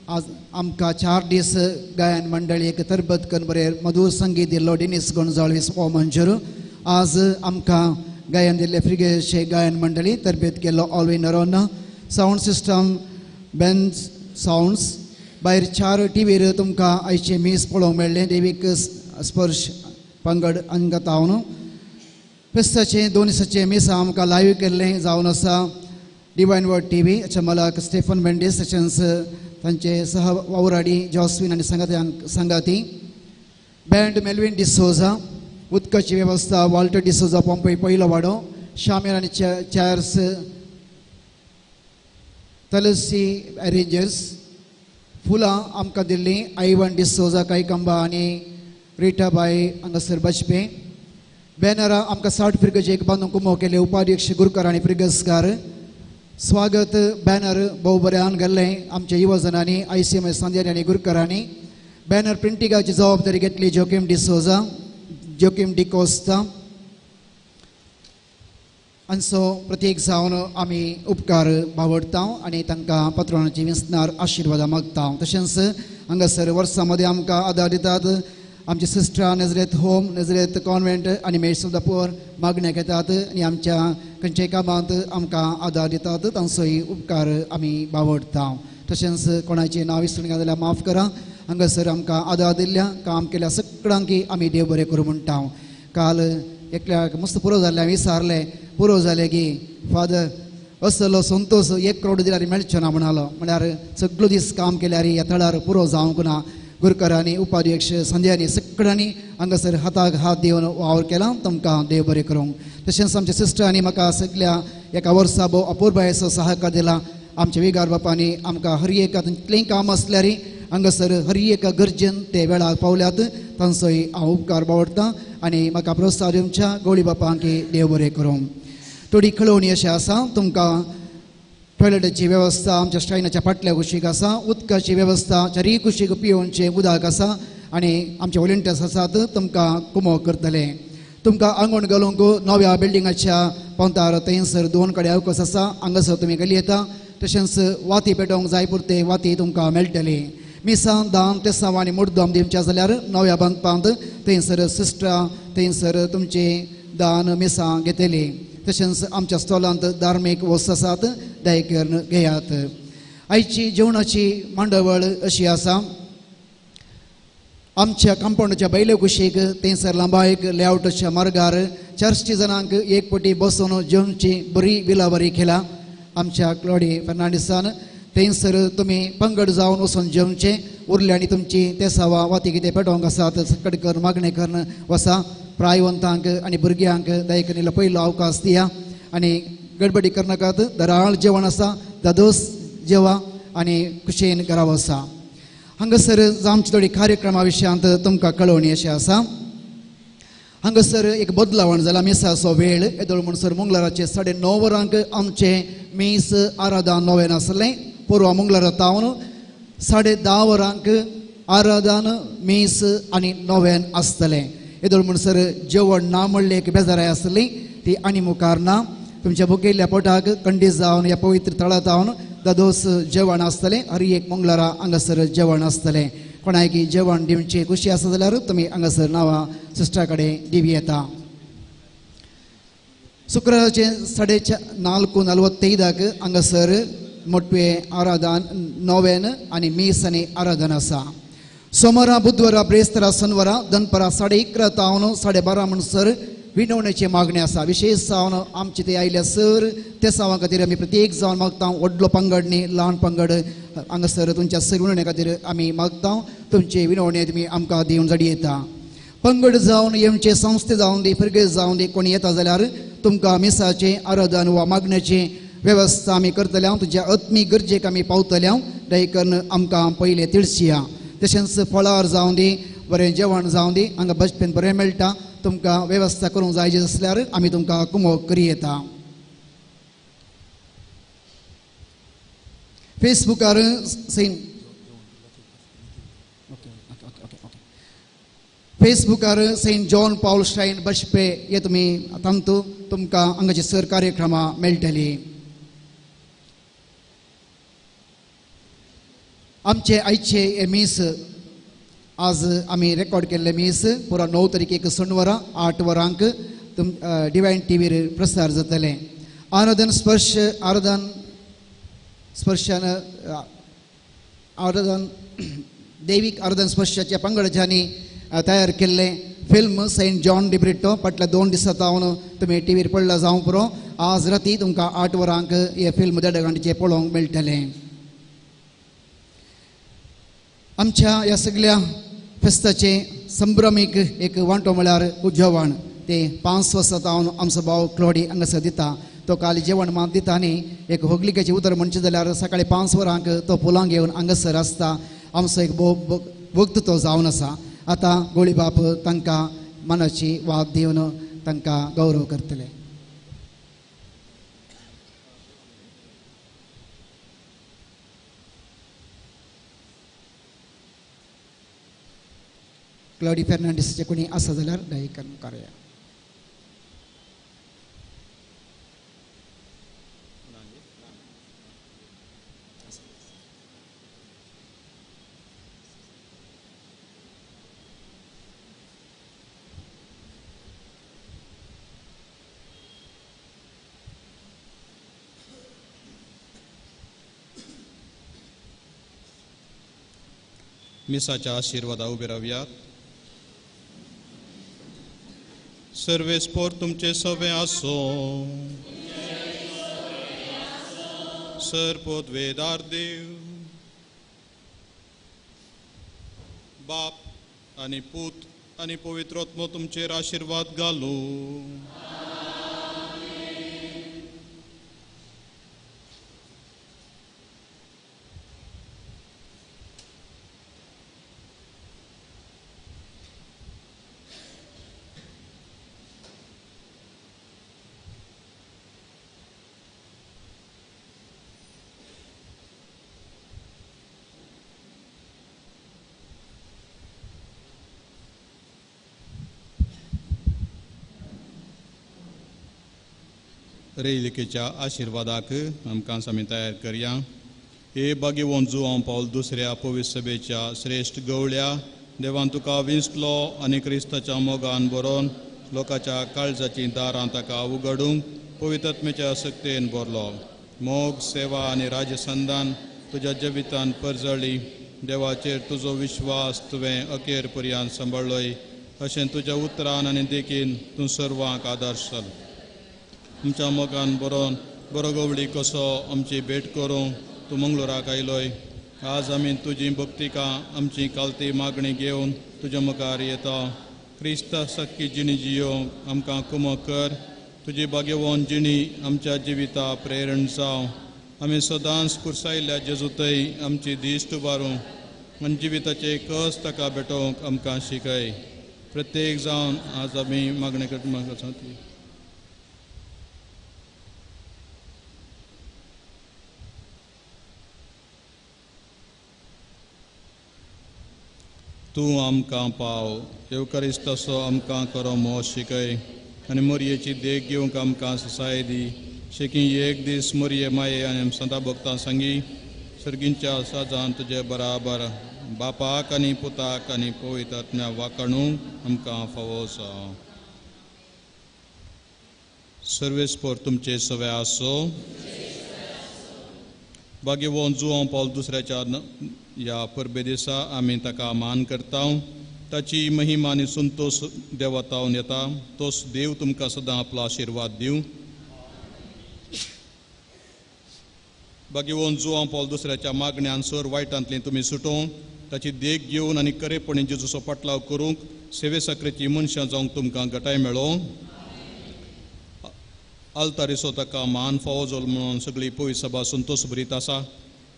आज आमकां 4 दीस गायन मंडळीक तरबत करून बरें मधूर संगीत दिल्लो डेनिस गोंजाल्वीस हो मंजूर. आज आमकां गायन दिल्ले फ्रिगेशे गायन मंडळी तरबेत केल्लो Alvin Noronha, sound system Benz sounds. भायर 4 टीवीर तुमकां आयचें मीस पळोवंक मेळ्ळें. देवीक स्पर्श पंगड अंगतावन फेस्ताचें 2 दिसाचें मीस आमकां लायव्ह केल्लें जावन आसा डिवायन वर्ड टी व्ही. हाच्या मालक स्टेफन मेंडीस, तशेंच तांचे सह वावराडी जॉस्विन आनी सांगाती. बँड मेल्विन डिसोजा, उदकाची वेवस्था वॉल्टर डिसोजा पोंपय पयलो वाडो, शामेर आनी चॅर्स तलसी अरेंजर्स. फुलां आमकां दिल्लीं आयवन डिसोजा कायकंबा आनी रिटाबाई हांगासर बजपे. बॅनरां आमकां 60 फिरगजेक बांदून कुमो केले उपाध्यक्ष गुरकर आनी फिरगजकार. स्वागत बॅनर भोव बऱ्यान घाल्लें आमच्या युवजनांनी, I C M S सांद्यांनी आनी गुरकरांनी. बॅनर प्रिंटिंगाची जबाबदारी घेतली जोकीम डिसोजा, जोकीम डिकोस्ता. हांचो प्रतीक जावन आमी उपकार बावडटा आनी तांकां पत्रांची विसनार आशिर्वादां मागता. तशेंच हांगासर वर्सां मदीं आमकां आदार दितात आमचे सिस्टरां नजरेत होम, नजरेत कॉन्वेंट आनी मेड्स ऑफ the poor मागण्या घेतात आनी आमच्या खंयच्याय कामांत आमकां आदार दितात. तांचोय उपकार आमी बावडटा. तशेंच कोणाचें नांव विसरून गेलें जाल्यार माफ करा. हांगासर आमकां आदार दिल्ल्या काम केल्या सगळ्यांकी आमी देव बरें करूं म्हणटा. काल एकल्याक मस्त पुरो जाल्लें, हांवें विचारलें पुरो जालें की फादर असलो संतोश 1 करोड दिल्यार मेळचो ना म्हणालो. म्हळ्यार सगळो दीस काम केल्यार ह्या थळार पुरो जावंक ना. गुरकरांनी, उपाध्यक्ष संध्यांनी सगळ्यांनी हांगासर हाताक हात दिवन वावर केला. तुमकां देव बरें करूंक. तशेंच आमच्या सिस्टरांनी म्हाका सगल्या एका वर्सा भोव अपुरबायेचो सहकार दिला. आमच्या विगार बापांनी आमकां हर एका तितलें काम आसल्यार हांगासर हर एका गरजेन ते वेळार पावल्यात. तांचोय हांव उपकार बावडटा आनी म्हाका प्रोत्साहन दिवच्या गोळी बापांक देव बरें करूंक. थोडी कळोवणी अशें आसा, तुमकां टॉयलेटाची वेवस्था आमच्या स्टायनाच्या फाटल्या कुशीक आसा, उदकाची वेवस्था चारीय कुशीक पियोवचें उदक आसा आनी आमचे वॉलंटियर्स आसात तुमकां कुमोक करतले. तुमकां आंगण घालूंक नव्या बिल्डिंगाच्या पोंतार थंयसर 2 कडेन अवकाश आसा, हांगासर तुमी घाली येता. तशेंच वाती पेटोवंक जाय पुरते वाती तुमकां मेळटली. मिसां दाम तेसांव आनी मुड्डम दिवचें जाल्यार नव्या बांदपांत थंयसर सिस्टरां थंयसर तुमचें दान मिसां घेतली. तशेंच आमच्या स्टॉलांत धार्मीक वस्त आसात, दया करून घेयात. आयची जेवणाची मांडावळ अशी आसा. आमच्या कंपाउंडाच्या बैले कुशीक थंयसर लांबायक लेआवटाच्या मार्गार 400 जाणांक 1 पटी बसून जेवणाची बरी विलावरी केला आमच्या क्लॉडी फर्नांडीसान. थंयसर तुमी पंगड जावन वचून जेवचें. उरले आनी तुमची तेसावा वाती कितें पेटोवंक आसात सकट करून मागणें करून वसा. प्रायवंतांक आनी भुरग्यांक दयकनीलो पयलो अवकाश दिया आनी गडबडी करनाकात. दराळ जेवण आसा, दादोस जेवा आनी खुशयेन घरा वसा. हांगासर आमची थोडी कार्यक्रमा विशयांत तुमकां कळोवणी अशें आसा. हांगासर एक बदलावण जाला मिसाचो वेळ. येदोळ म्हणसर मंगळाराचे 9:30 वरांक आमचें मीस आराधन नोवेन आसलें. पोरवा मंगळारा तावन 10:30 वरांक आराधन मीस आनी नोवेन आसतलें. येदोळ म्हणसर जेवण ना म्हणलें एक बेजाराय आसली ती आनी मुखार ना. तुमच्या भुकेल्ल्या पोटाक कंडीस जावन ह्या पवित्र थळांत जावन दादोस जेवण आसतलें. हर एक मंगळारा हांगासर जेवण आसतलें. कोणायकी जेवण दिवची खुशी आसा जाल्यार तुमी हांगासर नांवां सिस्टरा कडेन दिवं येता. शुक्राराचे 4:45 हांगासर मोटवे आराधन नोवेन आनी मीस आनी आराधन आसा. सोमारा बुधवारा ब्रेस्तारा शनवारा दनपारा 11:30 तावन 12:30 म्हणसर विनवणेची मागणी आसा. विशेष जावन आमचे ते आयल्या सर ते सावा खातीर आमी प्रत्येक जावन मागता. व्हडलो पंगड न्ही ल्हान पंगड हांगासर तुमच्या सर विनवणे खातीर आमी मागता. तुमचे विनवणे तुमी आमकां दिवन जाडी येता. पंगड जावन येवचे संस्थे जावन दी फिरगेज जावन दी कोणी येता जाल्यार तुमकां मिसाचें आराधन वा मागण्याचें वेवस्था आमी करतले. तुज्या आत्मीक गरजेक आमी पावतले. दया करून आमकां पयलें तिळसिया. तशेंच फळार जावन दी बरें जेवण जावन दी हांगा बसपेन बरें मेळटा. तुमकां वेवस्था करूंक जाय आसल्यार आमी तुमकां कुमोक करी येता. फेसबुकार सेंट फेसबुकार सेंट जॉन पावल श्रायन बशपे हे तुमी तांतू तुमकां हांगाचे सर कार्यक्रमां मेळटली. आमचे आयचे हे मीस आज आमी रेकॉर्ड केल्ले मीस पुरा 9 तारखेक शनवारा 8 वरांक तुम डिवायन टीव्हीर प्रसार जातलें. आराधन स्पर्श आराधन स्पर्शान आराधन दैवीक आराधन स्पर्शाच्या पंगडाच्यांनी तयार केल्लें फिल्म सेंट जॉन डिब्रिटो फाटल्या 2 दिसां तावन तुमी टीव्हीर पडला जावं पुरो. आज राती तुमकां 8 वरांक हें फिल्म देड घंटेचें पळोवंक मेळटलें. आमच्या ह्या सगळ्या फेस्ताचें संभ्रमीक एक वांटो म्हळ्यार जेवण. तें 5 वर्सां तावन आमचो भाव क्लॉडी हांगासर दिता. तो काल जेवण मात दिता न्ही एक होगलिकेचें उतर म्हणचें जाल्यार सकाळी 5 वरांक तो फुलां घेवन हांगासर आसता. आमचो एक भोव भक्त तो जावन आसा. आतां गोळीबाप तांकां मनाची वाद दिवन तांकां गौरव करतले. क्लॉडी फेर्नांडीसचे कोणी आसा जाल्यार दया करून करूया. मिसाच्या आशिर्वादा उबे रावयात. सर्वेस्पोर तुमचे सवे आसो. सर पोदवेदार देव बाप आनी पूत आनी पवित्र आत्मो तुमचेर आशिर्वाद घालू. रेलिकेच्या आशिर्वादाक आमकां आमी तयार करया. हे बागेवन जुवांव पावल दुसऱ्या पवित्र सभेच्या श्रेश्ठ गवळ्या देवान तुका विंचलो आनी क्रिस्ताच्या मोगान बरोवन लोकांच्या काळजाचीं दारां ताका उगडूंक पवित्रत्मेच्या शक्तेन भरलो. मोग सेवा आनी राजसंधान तुज्या जिवितान परजळी. देवाचेर तुजो विश्वास तुवें अखेर पर्यंत सांबाळ्ळोय. अशें तुज्या उतरान आनी देखीन तूं सर्वांक आदर्श चल. आमच्या मोगान बरोवन बरो गवळी कसो आमची भेट करूं तूं मंगळुराक आयलोय. आज आमी तुजी भक्तिका आमची कालती मागणी घेवन तुज्या मुखार येता. क्रिस्ता सक्की जिणी जियोवंक आमकां कुमक कर. तुजी भाग्यवंत जिणी आमच्या जिविता प्रेरण जावं. आमी सदांच कुर्सायल्ल्या जेजूतय आमची दिश्ट उबारूं आनी जिविताचे कस ताका भेटोवंक आमकां शिकय. प्रत्येक जावन आज आमी मागणी करता. तूं आमकां पाव येवकरिस्ताचो आमकां करो मोह शिकय आनी मोरयेची देख घेवंक आमकां ससाय दी. शेकी एक दीस मोरये माये आनी संता भक्तां सांगी सर्गींच्या साजान तुजे बराबर बापाक आनी पुताक आनी पवित्र आत्म्या वाकाणूंक आमकां फावो जावं. सर्वेस्पोर तुमचे सवे आसो. भाग्यवंत जुवांव पावल दुसऱ्याच्या ह्या परबे दिसा आमी ताका मान करता. ताची महिमा आनी संतोश देवातावन येता. तोच देव तुमकां सदां आपलो आशिर्वाद दिवं. भाग्यवंत जुवांव पावल दुसऱ्याच्या मागण्यान सर वायटांतली तुमी सुटोवंक ताची देख घेवन आनी खरेपणी जेजूचो पाटलाव करूंक सेवे साकरेची मनशां जावंक तुमकां गटाय मेळोवं. आल्तारीचो ताका मान फावो जालो म्हणून सगळी पवित्र सभा संतोश भरीत आसा.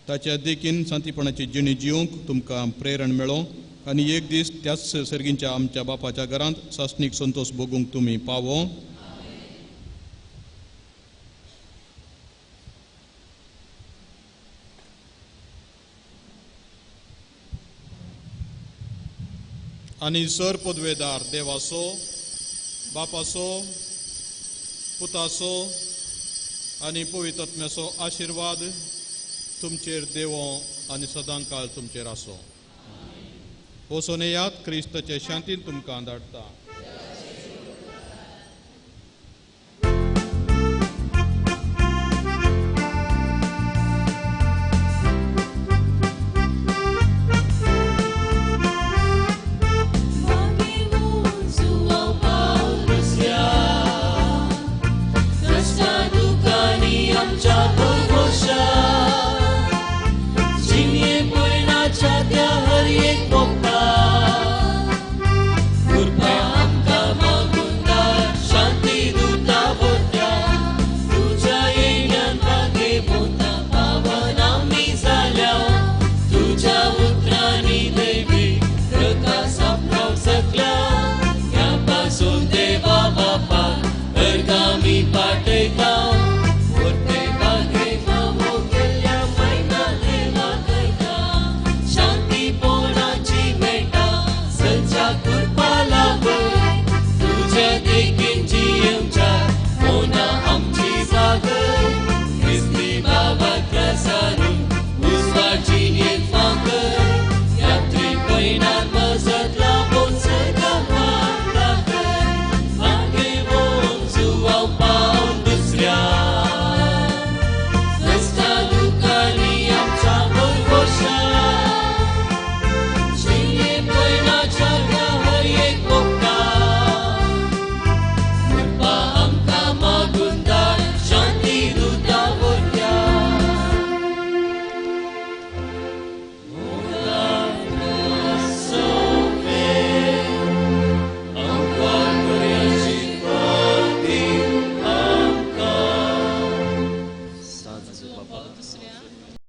ताच्या देखीन शांतीपणाची जिणी जिवंक तुमकां प्रेरण मेळों आनी एक दीस त्याच सर्गींच्या आमच्या बापाच्या घरांत सासणीक संतोश भोगूंक तुमी पावो. आनी सर पदवेदार देवाचो बापाचो पुताचो आनी पवित्र आत्म्याचो आशिर्वाद तुमचेर देवो आनी सदां काळ तुमचेर आसो. वचून येयात. क्रिस्ताचे शांतीन तुमकां धाडटा. आमच्या